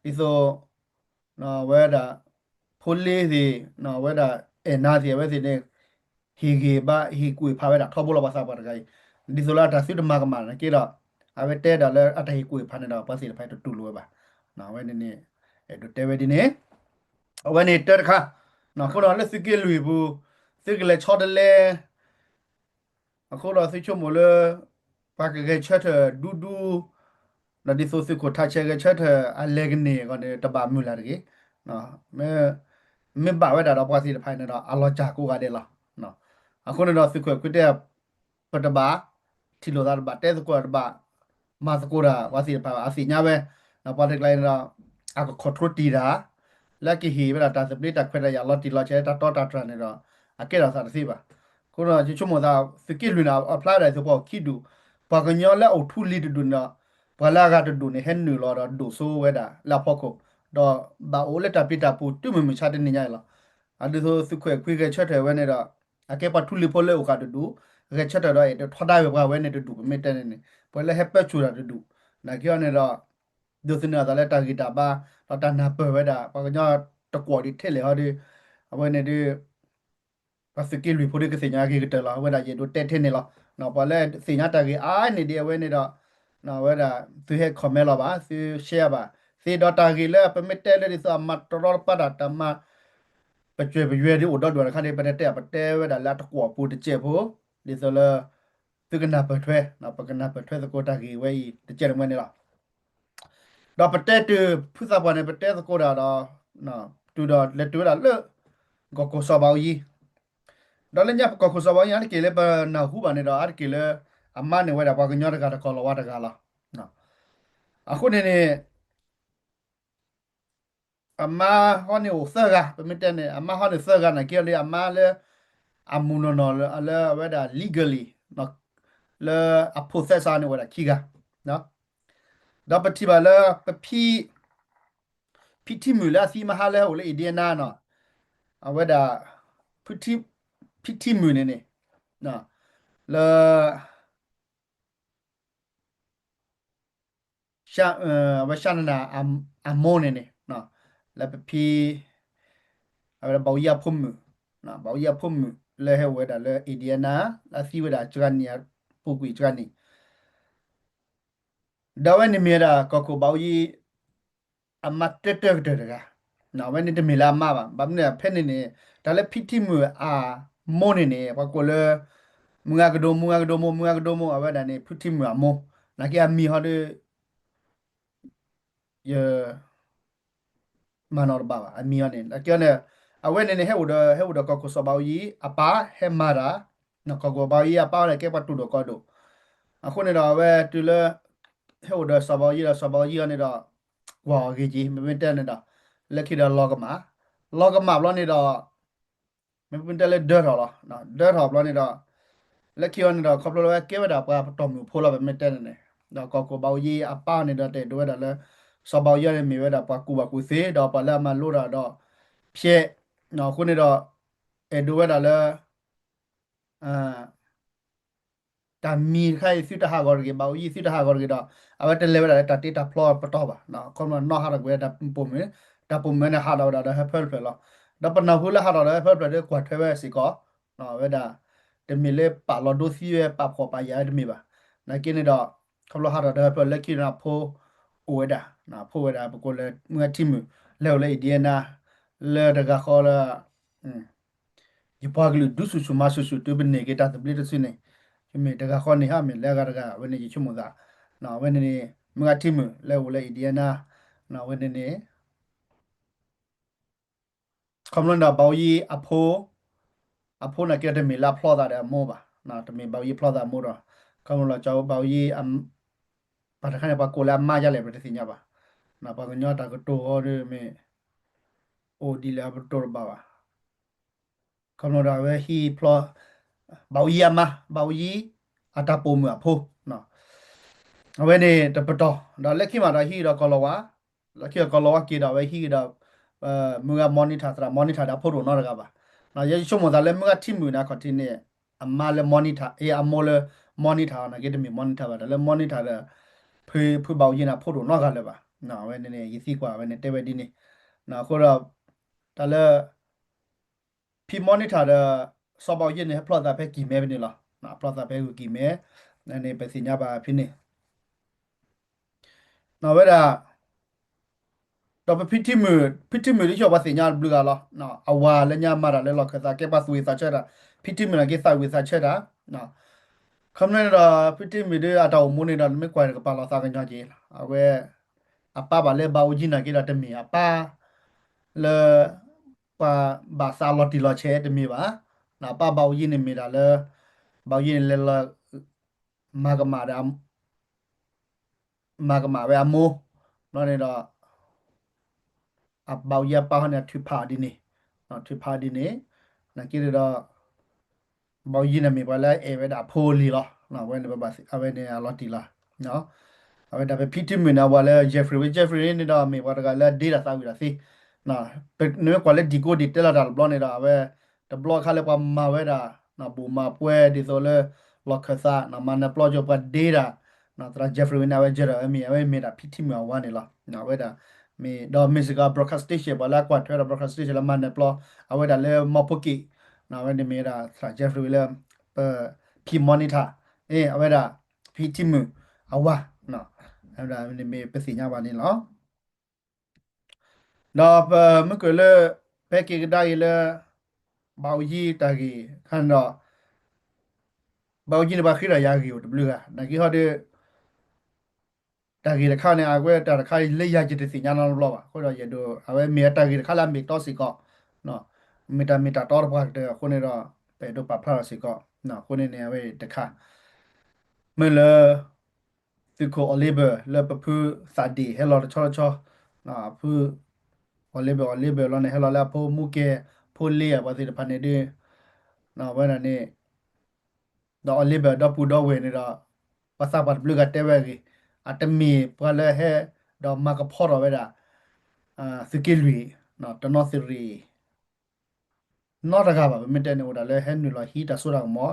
ဒ်သိး ဝဲဒၣ် ဖိလ့သ့ၣ် ဝဲဒၣ် အဲၣ်နါသ့ၣ် အဝဲသ့ၣ်န့ၣ် ဟ့ၣ်ဂ့ၤဘၣ် ဟ့ၣ်ကူၣ်ဟ့ၣ်ဖးဝဲဒၣ်ထီဘိလီၤ ပှၤသးပှၢ်တဂၤအံၤ ဒ်သိးလၢအတၢ်သုတမၤကမၣ်န့ၣ်က့ဒီး အဝဲတဲဒၣ်လၢအတၢ်ဟ့ၣ်ကူၣ်ဟ့ၣ်ဖးန့ၣ်ဒီး ပှၤသ့ၣ်တဖၣ်တတူၢ်လိာ်ဝဲဘၣ်. အဝဲန့ၣ်န့ၣ် အဲၣ်ဒိးတဲဝဲဒ်န့ၣ် အဝဲန့ၣ်တၢတခါ အဃိဒီးလၢသုးက့လွံၢ်ပူၤ သုကလဲၤဆီတလဲ အဃိဒီးသုဆိကမိၣ်လၢ ပှၤကဂဲၤဆၢထၢၣ်ဒူဒူ ဒီးဒ်သိးသုးခိၣ်ထးဆဲးဂဲၤဆၢထၢၣ်အလဲၤကန့ၢ်အဂီၢ်န့ၣ် တဘၣ်မုၢ်လၢ်တဂ့ၤ. မ့ၢ်ဘၣ်ဝဲဒၣ်ဒီးပှၤသ့ၣ်တဖၣ်န့ၣ်ဒီး အလီၤစၢ်ကိးဂၤဒဲးလီၤ. အဃိန့ၣ်ဒီးသုးခိၣ်ခွံတဲ ပတဘၣ် ထံၣ်လိာ်သးတဘၣ် တဲသကိးတဘၣ် မၤသကိးတၢ် ပှၤသ့ၣ်တဖၣ်အသ့ၣ်ညါဝဲ ပှၤတကျါန့ၣ်ဒီး အက control တံၢ်တၢ် လၢအကဟ့ၣ်ဝဲဒၣ်တၢ်သဘျ့တၢ်ခွဲးတၢ်ယာ်လီၤတံၢ်လီၤဆဲးတၢ်တီတၢ်တြၢ်န့ၣ်ဒီး အကဲထီၣ်သးတသ့ဘၣ်. အဃိဒီးယဆိကမိၣ်သး သုးက့လွံၢ်န့ၣ် အဖျါဒၣ်သုးပှၤခံဒူၣ် ပှၤကညီလၢအအိၣ်ထူလံၤတဒူၣ်န့ၣ်ဒီး ပှၤလၢအဂၤတဒူၣ်န့ၣ် ဟဲနုာ်လီၤဒီးဒိၣ်စိဝဲဒၣ်လၢအဖီခိၣ် ဒီးဘၣ်အိၣ်လၢတၢ်ပျံၤတၢ်ဖုးတုၤမုၢ်မဆါတနံၤညါအံၤလီၤ. အဒ်သိးသုးခိၣ်ခွံဂဲၤဆၢထၢၣ်ဝဲန့ၣ်ဒီး အကဲပှၤထူလံၤဖိလၢအိၣ်ဃာ်တဒူၣ် ဂဲၤဆၢထၢၣ်ဒီးအဲၣ်ဒိးထီဒါဝဲပှၤဝဲန့ၣ်တဒူၣ် ပမ့ၢ်တဲန့ၣ်န့ၣ် ပှၤလၢဟဲပၢဆူၣ်တၢ်တဒူၣ် နာ်က့အီၤန့ၣ်ဒီး ဒိးသန့ၤအသးလၢတၢ်ဂံၢ်တၢ်ဘါ ဒီးတၢ်နၢ်ပၢၢ်ဝဲဒၣ် ပှၤကညီတကွီၢ်ဒံးထဲလဲၣ်ဟီဒီး အဝဲန့ၣ်ဒီး ပှၤသုးက့လွံၢ်ဖိဒီးကသ့ၣ်ညါက့ၤကတၢၢ်လီၤ. အဝဲဒၣ်ယအဲၣ်ဒိးတဲထဲန့ၣ်လီၤ. ပှၤလၢသ့ၣ်ညါတၢ်ဂ့ၢ်အါန့ၢ်ဒံးအဝဲန့ၣ်ဒီး အဝဲဒၣ်သုဟဲ comment လီၤဘၣ် သု share ဘၣ် သ့ဒီးတၢ်ဂ့ၢ်လၢပမ့ၢ်တဲလၢဒ်သိးအမၤတရီတပါတၢ်တၢ်မၤ ပကွဲးပယွဲဒ်အိၣ်ဒီဒူၣ်တခါန့ၣ် ပတတဲ ပတဲဝဲဒၣ်လၢအတကွီၢ်ပူၤတစဲးဖိ ဒ်သိးလၢ သုကနၢ်ပၢၢ်ထွဲ ပကနၢ်ပၢၢ်ထွဲသကိးတၢ်ဂ့ၢ်ဝဲအံၤတစဲးတမှဲန့ၣ်လီၤ. ဒီးပတဲတုၤဖုသးပှၢ်န့ၣ် ပတဲသကိးတၢ်ဒီး တုၤဒီးလဲၤတုၤဝဲဒၣ်လၢ ကီၢ်ခိၣ်စီၤဘးအူကၠံ ဒီးလၢညါပကီၢ်ခိၣ်စီၤဘးအူကၠံ အါတက့ၢ်လၢပနၢ်ဟူဘၣ်န့ၣ်ဒီး အါတက့ၢ်လၢ အမါန့ၣ်ဝဲဒၣ်ပှၤကညီတဂၤတကီၢ်လီၤဝါတဂၤလီၤ. အဃိန့ၣ်န့ၣ် အမါဟီန့ၣ်အိၣ်သၢဂၤ ပမ့ၢ်တဲန့ၣ် အမါဟီန့ၣ်သၢဂၤနာ်က့လၢအမါလၢ အမူးနီၢ်နီၢ်လၢအဝဲဒၣ် legally လၢအဖိးသဲစးန့ၣ်အိၣ်ဝဲဒၣ်ခံဂၤ ဒီးပထံၣ်ဘၣ်လၢ ပဖံ ဖံထံမုၣ်လၢအသံမဟါလၢဟဲအိၣ်လၢ Indiana နီၤ အဝဲဒၣ် ဖံထံမုၣ်န့ၣ်န့ၣ် လၢ အဝဲ Shanana အမိၢ်န့ၣ်န့ၣ် လၢပဖံ အဝဲဒၣ်ဘၣ်အူယီအဖိမုၣ် ဘၣ်အူယီအဖိမုၣ်လၢဟဲအိၣ်ဝဲဒၣ်လၢ Indiana လၢအသံဝဲဒၣ်စှၤနံၣ် အပူၤကွံာ်စှၤနံၣ် ဒီးအဝဲန့ၣ်မ့ၢ်ဝဲဒၣ်ကီၢ်ခိၣ်ဘၣ်အူယီ အမါတၢတၢကတၢၢ်တဂၤ အဝဲန့ၣ်တမ့ၢ်လၢအမါဘၣ် ဘၣ်မနုၤဖဲန့ၣ်န့ၣ် တၢ်လၢဖံထံမုၣ်အမိၢ်န့ၣ်န့ၣ် ပှၤကိးလၢ မုၢ်ဂၤကဒိၣ် မုၢ်ဂၤကဒိၣ်မိၢ် မုၢ်ဂၤကဒိၣ်မိၢ် အဝဲဒၣ်န့ၣ် ဖံထံမုၣ်အမိၢ် နာ်က့အမံၤဟီဒီး ယ မၤနီၣ်တဘၣ်ဘၣ် အမံၤအီၤန့ၣ် နာ်က့န့ၣ် အဝဲန့ၣ်န့ၣ် ဟဲအိၣ်ဒီး ဟဲအိၣ်ဒီးကီၢ်ခိၣ်စီၤဘၣ်အူယီ အပၢ်ဟဲမၤတၢ် ကီၢ်ခိၣ်ဘၣ်အူယီအပၢ်န့ၣ် ကဲပှၤတူၢ်ဒိၣ်ကီၢ်ဒိၣ် အဃိန့ၣ်ဒီး အဝဲတုၤလၢ ဟဲအိၣ်ဒီးစီၤဘၣ်အူယီဒီး စီၤဘၣ်အူယီအီၤန့ၣ်ဒီး ကွၢ်အီၤဂ့ၤက့ၤ မ့မ့ၢ်တဲန့ၣ်ဒီး လၢခံဒီးလီၤကမၣ် လီၤကမၣ်ဘျီန့ၣ်ဒီး မ့မ့ၢ်တဲလၢဒၢထီၣ်လီၤ ဒၢထီၣ်ဘျီန့ၣ်ဒီး လၢခံအီၤန့ၣ်ဒီး ခီဖျိလၢဝဲကဲဝဲဒၣ်ပှၤပတီၢ်မုၢ်ဖိလီၤ ပမ့ၢ်တဲန့ၣ်န့ၣ်, ဒီးကီၢ်ခိၣ်ဘၣ်အူယံအပၢ်န့ၣ်ဒီး တအဲၣ်ဒိးဝဲဒၣ်လၢ စီၤဘၣ်အူယံန့ၣ်မ့ၢ်ဝဲဒၣ်ပှၤကူၣ်ဘၣ်ကူၣ်သ့ ဒီးပှၤလၢအမၤလိတၢ်ဒီး ဖျဲး, အဃိန့ၣ်ဒီး အဲၣ်ဒိးဝဲဒၣ်လၢ တၢ်မံၤတခါအံၤ သုတဟးဂီၤတဂ့ၤ, ဘၣ်အူယံသုတဟးဂီၤတဂ့ၤဒီး အဝဲတလဲၤဝဲဒၣ်လၢတၢ်တ့တၢ်ဖျီပတီၢ်ဘၣ်. ခီဖျိနီၢ်ဟးထီၣ်ကွံာ်တၢ်ပိာ်မုၣ်, တၢ်ပိာ်မုၣ်န့ၣ်ဟးထီၣ်ဝဲဒၣ်ဒီးဟၢဖၢတဖျၢၣ်လီၤ. ဒီးပနၢ်ဟူလၢဟးထီၣ်ဒီးဟၢဖၢတဖျၢၣ်ဒီးကွၢ်ထွဲဝဲစ့ၢ်ကီး, ဝဲဒၣ် တမ့ၢ်လၢပာ်လီၤဒိသံဝဲ ပာ်ဖှိၣ်ပာ်ယာ်ဝဲတမ့ၢ်ဘၣ်. နာ်က့န့ၣ်ဒီး ခီဖျိဟးထီၣ်ဒီးဟၢဖၢလၢခံန့ၣ်အဖိ အိၣ်ဝဲဒၣ်, အဖိဝဲဒၣ် ပကိးလၢမုၢ်ဂၤထံမုၣ် လဲၤအိၣ်လၢ Indiana လၢတဂၤဃီလၢ ယပှၤကလုာ်ဒုးဆူၣ်ဆူၣ်မၤဆူၣ်ဆူၣ် တုၤပန့ၢ်က့ၤတၢ်သဘျ့တစုန့ၣ်, မ့ၢ်တဂၤဃီန့ၣ်ဟါ မ့ၢ်လၢအဂၤတဂၤ အဝဲန့ၣ်ယဆိကမိၣ်သး, အဝဲန့ၣ်န့ၣ် မုၢ်ဂၤထံမုၣ် လၢအိၣ်လၢ Indiana အဝဲန့ၣ်န့ၣ် ခီဖျိန့ၣ်ဒီး ဘၣ်အူယံအဖိ, အဖိနာ်က့ဒီးတမ့ၢ်လၢအဖျီသးဒီးအမိၢ်ဘၣ်, တမ့ၢ်ဘၣ်အူယံဖျီသးအမိၢ်ဒီး ခီဖျိလီၤကၠီဘၣ်အူယံ ပှၤတခါန့ၣ် ပှၤကိးလၢအမါဒ်လဲၣ် ပတသ့ၣ်ညါဘၣ်, ပှၤကညီတၢ်ကတိၤဃီဒီးမ့ၢ် အိၣ်ဒ်လဲၣ်အပတိၤတဘၣ်ဘၣ်. ခီဖျိဒီးအဝဲဟံးဖျီ ဘၣ်အူယံအမါ, ဘၣ်အူယံအတၢ်ပိာ်မုၣ်အဖိ, အဝဲန့ၣ်တပတီၢ် ဒီးလၢခံမးဒီးဟံးဒီးကီၢ်လီၤဝါ, လၢခံကီၢ်လီၤဝါက့ၤဒီးအဝဲဟံးဒီး မုၢ်ဂၤ Monita သရၣ် Monita ဒီးအဖိတအိၣ်နီတဂၤဘၣ်. ယဆိကမိၣ်သးလၢမုၢ်ဂၤထံမုၣ်န့ၣ် အခီၣ်ထံးန့ၣ် အမါလၢ Monita အ့ အမိၢ်လၢ Monita အီၤနာ်က့တမ့ၢ် Monita ဘၣ်, တၢ်လၢ Monita ဒီး ဖု ဖုဘၣ်အူယံန့ၣ် အဖိတအိၣ်နီတဂၤလၢၤဘၣ်. အဝဲန့ၣ်န့ၣ် ယသံကွၢ်အဝဲန့ၣ်တဲဝဲဒ်န့ၣ်, အဃိဒီး တၢ်လၢ ဖံ Monita ဒီး စီၤဘၣ်အူယံန့ၣ် ဟဲဖျီသးဖဲကံၢ်မဲဖဲန့ၣ်လီၤ. ဖျီသးဖဲဂုာ်ကံၢ်မဲန့ၣ် ပသ့ၣ်ညါဘၣ်ဖဲန့ၣ် ဝဲဒၣ် ဒီးပဖံထံမုၣ်, ဖံထံမုၣ်ဒ်ယိၣ်ပှၤသ့ၣ်ညါတဘျုးဂၤလီၤ. အဝၤလၢညါမၤတၢ်လၢလီၢ်ခၢၣ်သး ကဲပှၤသူၣ်ဝံၣ်သးဆၢတၢ်, ဖံထံမုၣ်နာ်က့သးဝံၣ်သးဆၢတၢ်, ခီမ့ၢ်န့ၣ်ဒီး ဖံထံမုၣ်ဒ်အတၢ်အိၣ်မူန့ၣ်ဒီး နမ့ၢ်ကွၢ်တကပၤလီၤသးကညီၤက့ၤလီၤ. အဝဲ အပၢ်ဘၣ်လၢဘၣ်အူယံနာ်က့ဒီးတမ့ၢ်အပၢ် လၢ ပှၤဘၣ်သးလီၤတံၢ်လီၤဆဲးတမ့ၢ်ဘၣ်. အပၢ်ဘၣ်အူယံန့ၣ်မ့ၢ်ဒၣ်လၢ ဘၣ်အူယံန့ၣ်လဲၤလီၤ မၤကမၣ်ဒီး မၤကမၣ်ဝဲအမိၢ်, ဘျီန့ၣ်ဒီး အဘၣ်အူယံအပၢ်ဟီန့ၣ် အထုးဖးအီၤဒ်န့ၣ်, ထုးဖးအီၤဒ်န့ၣ်, နာ်က့ဒီး ဘၣ်အူယံန့ၣ်မ့ၢ်ပှၤလၢအအဲၣ်ဝဲဒၣ်အဖိအလံၤလီၤ. အဝဲန့ၣ် အဝဲန့ၣ်အလီၤတံၢ်လီၤ. အဝဲဒၣ်ပဖံထံမုၣ်န့ၣ် အဝၤလၢ Jeffrey ဝဲ Jeffrey န့ၣ်ဒီးမ့ၢ်ပှၤတဂၤလၢအဒ့တၢ်သးဝံၣ်တၢ်သ့, နမ့ၢ်ကွၢ်လၢ decoding တဲလီၤတၢ်တဘျီန့ၣ်ဒီး အဝဲ တဘျီခါလၢပှၤမၤဝဲဒၣ် ဘူးမၤပှဲၤဒ်သိးလၣ် လီၢ်ခၢၣ်သး မၤနၢၤပျီကၠိ ပှၤဒ့တၢ်, သရၣ် Jeffrey ဝဲန့ၣ် အဝဲယဲဒီး အမ့ၢ် အဝဲမ့ၢ်ဒၣ်ဖံထံမုၣ်အဝၤန့ၣ်လီၤ. အဝဲဒၣ် မ့ၢ်ဒီး မ့ၢ်စ့ၢ်ကီး broadcast station ပှၤလၢအကွၢ်ထွဲဒီး broadcast station လၢမၤနၢၤပျီ အဝဲဒၣ်လၢမီဖိက့ၣ်, အဝဲန့ၣ်မ့ၢ်ဒၣ်သရၣ် Jeffrey ဝဲလၢ ပ ဖံ Monita, အဝဲဒၣ် ဖံထံမုၣ်အဝၤ, မ့ၢ်ပသ့ၣ်ညါဘၣ်န့ၣ်လီၤ. ဒီးပမ့ၢ်ကွၢ်လၢ ဖဲက့ၤကဒါက့ၤလၢ ဘၣ်အူယံတၢ်ဂ့ၢ်ခါန့ၣ်ဒီး ဘၣ်အူယံန့ၣ် ပှၤဃ့ထီၣ်ယၤအဂ့ၢ်အိၣ်တဘျုးဂၤ နာ်က့ဟီဒီး တၢ်ဂ့ၢ်တခါန့ၣ် အဝဲတၢ်တခါလၢယၤယတသ့ၣ်ညါနီတဘျီဘၣ်. အဃိဒီးယအဲၣ်ဒိး အဝဲမ့ၢ်အတၢ်ဂ့ၢ်တခါလၢအမ့ၢ်တီစ့ၢ်ကီး, မ့ၢ်တၢ်မ့ၢ်တၢ်တီတပှၢ်ကတၢၢ်အဃိန့ၣ်ဒီး ပအဲၣ်ဒိးပာ်ဖျါထီၣ်စ့ၢ်ကီး, အဃိန့ၣ်န့ၣ် အဝဲတခါ မ့ၢ်လၢ သုးခိၣ် Oliver လၢပဖုသးဒ့ၣ်ဟဲလီၤတဆီတဆီ, ဖု Oliver Oliver လီၤန့ၣ် ဟဲလီၤလၢအဖိမူကဲ ဖိလ့အပှၤသ့ၣ်တဖၣ်န့ၣ်ဒီး အဝဲဒၣ်န့ၣ် ဒီး Oliver ဒီပုၢ်ဒီဝဲၢ်န့ၣ်ဒီး ပှၤသးပှၢ်တဘျုးဂၤတဲဝဲအဂ့ၢ်, အတမ့ၢ်ပှၤလၢဟဲ ဒီးမၤကဖီထီၣ်ဝဲဒၣ် သုးက့လွံၢ် တနီသရံၣ် နီတဂၤဘၣ်. ပမ့ၢ်တဲန့ၣ် အိၣ်ဒၣ်လၢဟဲနုာ်လီၤဟံးတၢ်စိတၢ်ကမီၤ,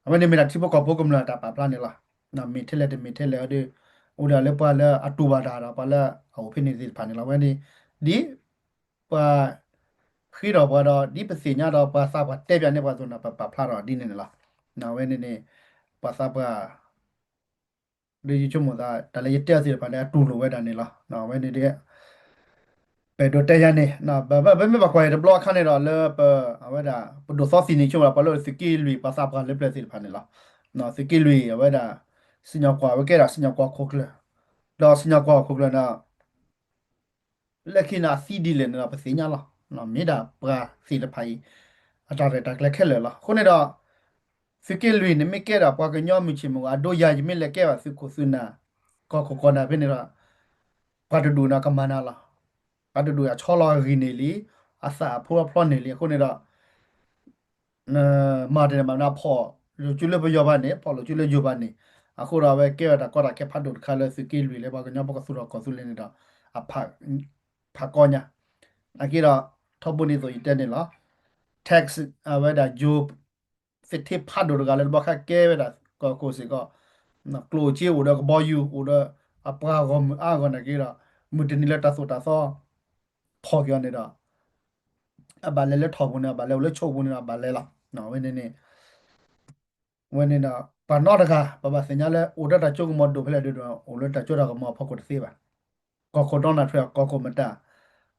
အဝဲန့ၣ်မ့ၢ်ဒၣ်ထံဖိကီၢ်ဖိကမျၢၢ်တၢ်ပာ်ဖျါန့ၣ်လီၤ. မ့ၢ်ထဲလဲၣ်တမ့ၢ်ထဲလဲၣ်ဒီး အိၣ်ဒၣ်လၢပှၤလၢအတူၢ်ဘၣ်တၢ်ဒီး ပှၤလၢအအိၣ်ဖဲန့ၣ်သ့ၣ်တဖၣ်န့ၣ်လီၤ. အဝဲန့ၣ် ဒ် ပှၤဃ့ထီၣ်ပှၤဒီး ဒ်ပသ့ၣ်ညါဒီးပှၤသးပှၢ်တဲပၠးန့ၢ်ပှၤအသိးန့ၣ် ပပာ်ဖျါထီၣ်ဒ်န့ၣ်န့ၣ်လီၤ. အဝဲန့ၣ်န့ၣ် ပှၤသးပှၢ် ဒီးယဆိကမိၣ်သး တၢ်လၢယတဲအီၤသ့ၣ်တဖၣ်န့ၣ် အတူၢ်လိာ်ဝဲဒၣ်န့ၣ်လီၤ. အဝဲန့ၣ်ဒီး ပအဲၣ်ဒိးတဲယၤန့ၣ် ပမ့ၢ်ဘၣ်ကွၢ်အံၤတဘျီအခါန့ၣ်ဒီး လၢပ အဝဲဒၣ် ပဒိၣ်သီသံၣ်န့ၣ် ဆိကမိၣ်ဒီး ပှၤလၢသုးက့လွံၢ်ပှၤသးပှၢ်လၢပျၢၤသ့ၣ်တဖၣ်န့ၣ်လီၤ. သုးက့လွံၢ်အဝဲဒၣ် စံၣ်ညီၣ်ကွီၢ် အဝဲကဲဒၣ်စံၣ်ညီၣ်ကွီၢ်ခိၣ်ကျၢၢ်, ဒီးစံၣ်ညီၣ်ကွီၢ်ခိၣ်ကျၢၢ်န့ၣ် လၢခံန့ၣ်အသံဒ်လဲၣ်န့ၣ်ဒီး ပသ့ၣ်ညါလီၤ. မ့ၢ်ဒၣ်ပှၤသ့ၣ်တဖၣ်အံၤ အတၢ်ရဲၣ်တၢ်ကျဲၤခဲလၢာ်လီၤ. အဃိန့ၣ်ဒီး သုးက့လွံၢ်န့ၣ်မ့ၢ်ကဲဒၣ်ပှၤကညီမုၢ်ဆ့ၣ်မုၢ်ဂီၤ အဒိယၤ ယမ့ၢ်လဲၤကဲဘၣ်သုးခိၣ်သုးနၢ် ကီၢ်ခိၣ်ကီၢ်နၢ်ဖဲန့ၣ်ဒီး ပှၤတဒူၣ်န့ၣ်ကမၤနၤလီၤ. ပှၤတဒူၣ်အဆီလီၤအဂံၢ်န့ၣ်လံ, အသးအဖျိဖျိန့ၣ်လံ. အဃိန့ၣ်ဒီး မၤတန့ၣ်ဘၣ်နဖီၣ် လိာ်ကူလၢပယီၤဘၣ်န့ၣ် ဖီၣ်လိာ်ကူလၢယိၤဘၣ်န့ၣ်, အဃိဒီးအဝဲကဲဝဲတၢ်ကီတၢ်ခဲဖးဒိၣ်တခါလၢသုးက့လွံၢ်လၢပှၤကညီဖိကသူၣ်ထီၣ်ကီၢ်သူလ့ၤန့ၣ်ဒီး အဖးကီညါ, အက့ဒီး ထီဘိန့ၣ်သိးယတဲန့ၣ်လီၤ. tax အဝဲဒၣ်ယိၤ သ့ၣ်ထ့ဖးဒိၣ်တဂၤလၢတဘျီခါကဲဝဲဒၣ်ကီၢ်ခိၣ်စ့ၢ်ကီး, ကျိၣ်စ့အိၣ်ဒီးကဘီယူၤ အိၣ်ဒီးအပှၤဂီၢ်မုၢ်အါဂီၢ်နာ်က့ဒီး မုၢ်တနံၤလၢတၢ်သိၣ်တၢ်သီ ဖီၣ်က့ၤအီၤန့ၣ်ဒီး အဘၣ်လဲၤလၢထီၣ်ပူၤန့ၣ် အဘၣ်လဲၤအိၣ်လၢဆိးပူၤန့ၣ်ဒီး အဘၣ်လဲၤလီၤ. ဝဲန့ၣ်န့ၣ် ဝဲန့ၣ်ဒီး ပှၤနီတဂၤ ပဘၣ်သ့ၣ်ညါလၢ အိၣ်ဒီးတၢ်စိကမီၤဒိၣ်ဖဲလဲၣ်ဒ်ဒီး အိၣ်လၢတၢ်စိတၢ်ကမီၤအဖီခိၣ်တသ့ဘၣ်. ကီၢ်ခိၣ် Donald Trump ကီၢ်ခိၣ်မတၤ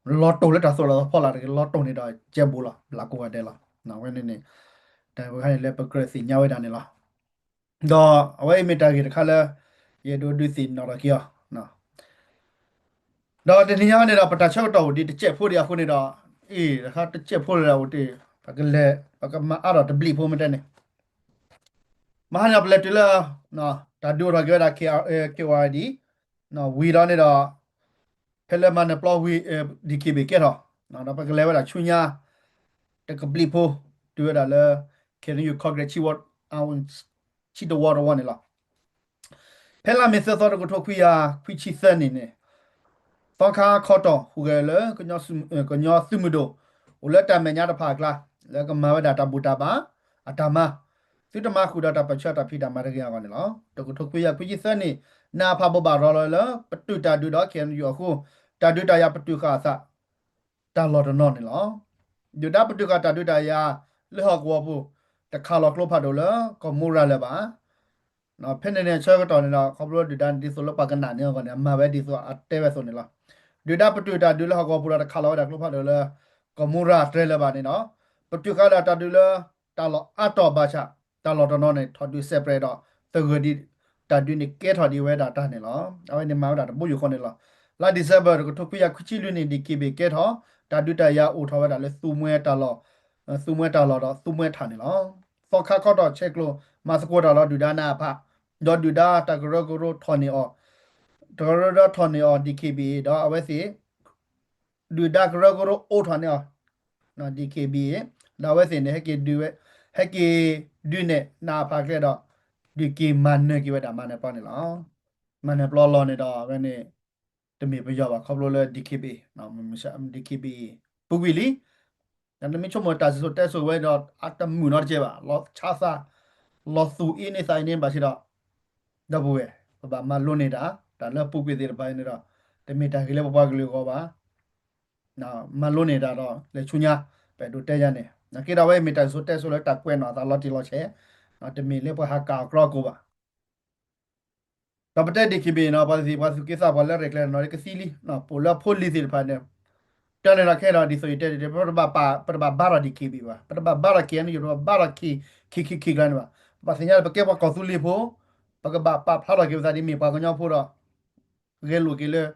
လီၤတိၢ်လၢတၢ်သိၣ်တၢ်သီဖီလာ်တဂ့ၤ လီၤတိၢ်န့ၣ်ဒီးကဲဘူးလီၤ ဘျးကိးဂၤဒဲးလီၤ. ဝဲန့ၣ်န့ၣ် တၢ်ဝဲခါန့ၣ်လၢပကြၢးသ့ၣ်ညါဝဲဒၣ်န့ၣ်လီၤ. ဒီးအဝဲအံၤမ့ၢ်တၢ်ဂ့ၢ်တခါလၢ ယအဲၣ်ဒိးဒုးသ့ၣ်နီၣ်ထီၣ်က့ၤအီၤ ဒီးတနံၤညါန့ၣ်ဒီး ပတၢ်ဆၢကတီၢ်အိၣ်ဒံးတစဲးဖိဒံးအဃိန့ၣ်ဒီး အ့ၣ် တခါတစဲးဖိလၢအိၣ်တ့ၢ် ပကလဲၤ ပကမၤအါထီၣ်တဘျံးဖိမ့ၢ်တဲန့ၣ် မဟါန့ၣ်ဒီးပလဲၤတုၤလၢ တၢ်ဒုးအိၣ်ထီၣ်က့ၤဝဲဒၣ် K Y D ဝံၤဒီးန့ၣ်ဒီး ဖဲလၢမၤနၢၤပျီဝံၤ DKBA ကဲထီၣ် ဒီးပကလဲၤဝဲဒၣ်ဆူညါ တကဘျံးဖိ တုၤဝဲဒၣ်လၢ K N U congress ဆံတဝီတဝီန့ၣ်လီၤ. ဖဲလါမ့ၤသၢသီတကထိခွံကယၤခွံဆံသၢနံၣ်န့ၣ် သီခါခီတီၢ်ဟူးဂဲၤလၢ ကညီသုးမုၢ်ဒိၣ် အိၣ်လၢတၢ်မဲာ်ညါတဖၣ်အကျါ လၢကမၤဝဲဒၣ်တၢ်ဘူၣ်တၢ်ဘါ အတၢ်မၤ သုတမၤဃုာ်ဒီးတၢ်ပၢၢ်ဆၢတၢ်ဖံးတၢ်မၤတဂ့ၤအဂီၢ်န့ၣ်လီၤ. တကထိခွံကယၤခွံဆံသၢနံၣ် နအဖ ဘိးဘၣ်ရၤလီၤလၢ ပတုာ်တၢ်ဒုးဒီး K N U အဃိ တၢ်ဒုးတၢ်ယၤပတုာ်ဃာ်အသး တၢ်လီၢ်တနီၤန့ၣ်လီၤ. ဒုၣ်ဒါပတုာ်ဃာ်တၢ်ဒုးတၢ်ယၤ လၢဟီၣ်ကဝီၤပူၤ တခးလီၤကျိဖးဒိၣ်လၢကီၢ်မူရၤလၢၤဘၣ်. ဖဲန့ၣ်န့ၣ် ဆၢကတီၢ်န့ၣ်ဒီး ခီဖျိဒုၣ်ဒါန့ၣ် ဒ်သိးလၢပှၤကနၣ်န့ၢ်အဂီၢ်န့ၣ် အမၤဝဲဒ်သိးအတဲဝဲအသိးန့ၣ်လီၤ. ဒုၣ်ဒါပတုာ်တၢ်ဒုးလၢဟီၣ်ကဝီၤပူၤဒီး တခးလီၤဝဲဒၣ်ကျိဖးဒိၣ်လၢ ကီၢ်မူရၤတြဲၤလၢၤဘၣ်န့ၣ်ဒီး ပတုာ်ဃာ်ဒၣ်တၢ်ဒုးလၢ တၢ်လီၢ်အါတီၢ်ဘၣ်ဆၣ် တၢ်လီၢ်တနီၤန့ၣ် ထီၣ်ဒုး separate ဒီး သဂၢၢ်ဒံး တၢ်ဒုးန့ၣ်ကဲထီၣ်ဒံးဝဲဒၣ်တၢ်န့ၣ်လီၤ. အဝဲန့ၣ်မၤဝဲဒၣ်တဘိယူၢ်ဃီန့ၣ်လီၤ. လါ December တကထိခွံကယၤခွံဆံလွံၢ်နံၣ် DKBA ကဲထီၣ် တၢ်ဒုးတၢ်ယၤအိၣ်ထီၣ်ဝဲဒၣ်လၢသူမွဲတၢ်လီၢ် သူမွဲတၢ်လီၢ်ဒီးသူမွဲထးန့ၣ်လီၤ. သီခါခီတီၢ်ဆဲးကျိး မၤသကိးတၢ်လီၤဒုၣ်ဒါနအဖ ဒီးဒုၣ်ဒါတၢ်ကရၢကရိထီၣ်န့ၢ်အီၤ တၢ်ကရၢကရိထီၣ်န့ၢ်အီၤ DKBA ဒီးအဝဲသ့ၣ် ဒုၣ်ဒါကရၢကရိအိးထီၣ်န့ၢ်အီၤ DKBA ဒီးအဝဲသ့ၣ်န့ၣ် ဟဲက့ၤဒုးဝဲ ဟဲက့ၤဒုးနဲၣ်နအဖကျဲဒီး ဒုးက့ၤမၤနၢၤက့ၤဝဲဒၣ်မၤနၢၤပျီန့ၣ်လီၤ. မၤနၢၤပျီလီၤန့ၣ်ဒီး အဝဲန့ၣ် တမ့ၢ်ပယီၤဘၣ် ခီဖျိလၢ DKBA DKBA ပူၤကွံာ်လံ တမ့ၢ်ဆိကမိၣ်တၢ်စံၣ်စိၤတဲစိၤဝဲဒီး အတမုာ်နီတကဲဘၣ် လီၤဆါသး လီၤသူၣ်အ့န့သးအ့န့ဘၣ်ဆ့ဒီး ဒီပုၢ်ဝဲၢ် ပဘၣ်မၤလိန့ၢ်တၢ် တၢ်လၢပူၤကွံာ်သ့ၣ်တဖၣ်အံၤန့ၣ်ဒီး တမ့ၢ်တၢ်ဂ့ၤလၢပပှၤကလုာ်အဂီၢ်ဘၣ် မၤလိန့ၢ်တၢ်ဒီး လဲၤဆူညါ ပအဲၣ်ဒိးတဲယၤန့ၣ် နာ်က့ဒီးအဝဲမ့ၢ်တၢ်စံၣ်စိၤတဲစိၤလၢတၢ်ကွဲးနီၣ်အသးလီၤတံၢ်လီၤဆဲး တမ့ၢ်လၢပှၤဟးကၣ်အီၤကြီကိးဘၣ် ဒီးပတဲ DKBA နီၤ ပှၤသ့ၣ်ပှၤသူၣ်က့သးပှၢ်လၢရဲၣ်ကျဲၤနီၤ ကသံလံ ပအိၣ်လၢအဖိလံၤသ့ၣ်တဖၣ်န့ၣ် တၢ်န့ၣ်ဒီးခဲအံၤဒီး ဒ်သိးယတဲတ့ၢ် ပတဘၣ်ဘါထီၣ် DKBA ဘၣ် ပတဘၣ်ဘါထီၣ် KNU ပတဘၣ်ဘါထီၣ် ခံခံခံကျါန့ၣ်ဘၣ် ပဘၣ်သ့ၣ်ညါလၢပကဲပှၤကီၢ်သူလ့ၤဖိ ပကဘၣ်ပာ်ဖျါထီၣ်က့ၤပသးဒ်မ့ၢ်ပှၤကညီဖိဒီး ဂဲၤလိာ်က့ၤလၢ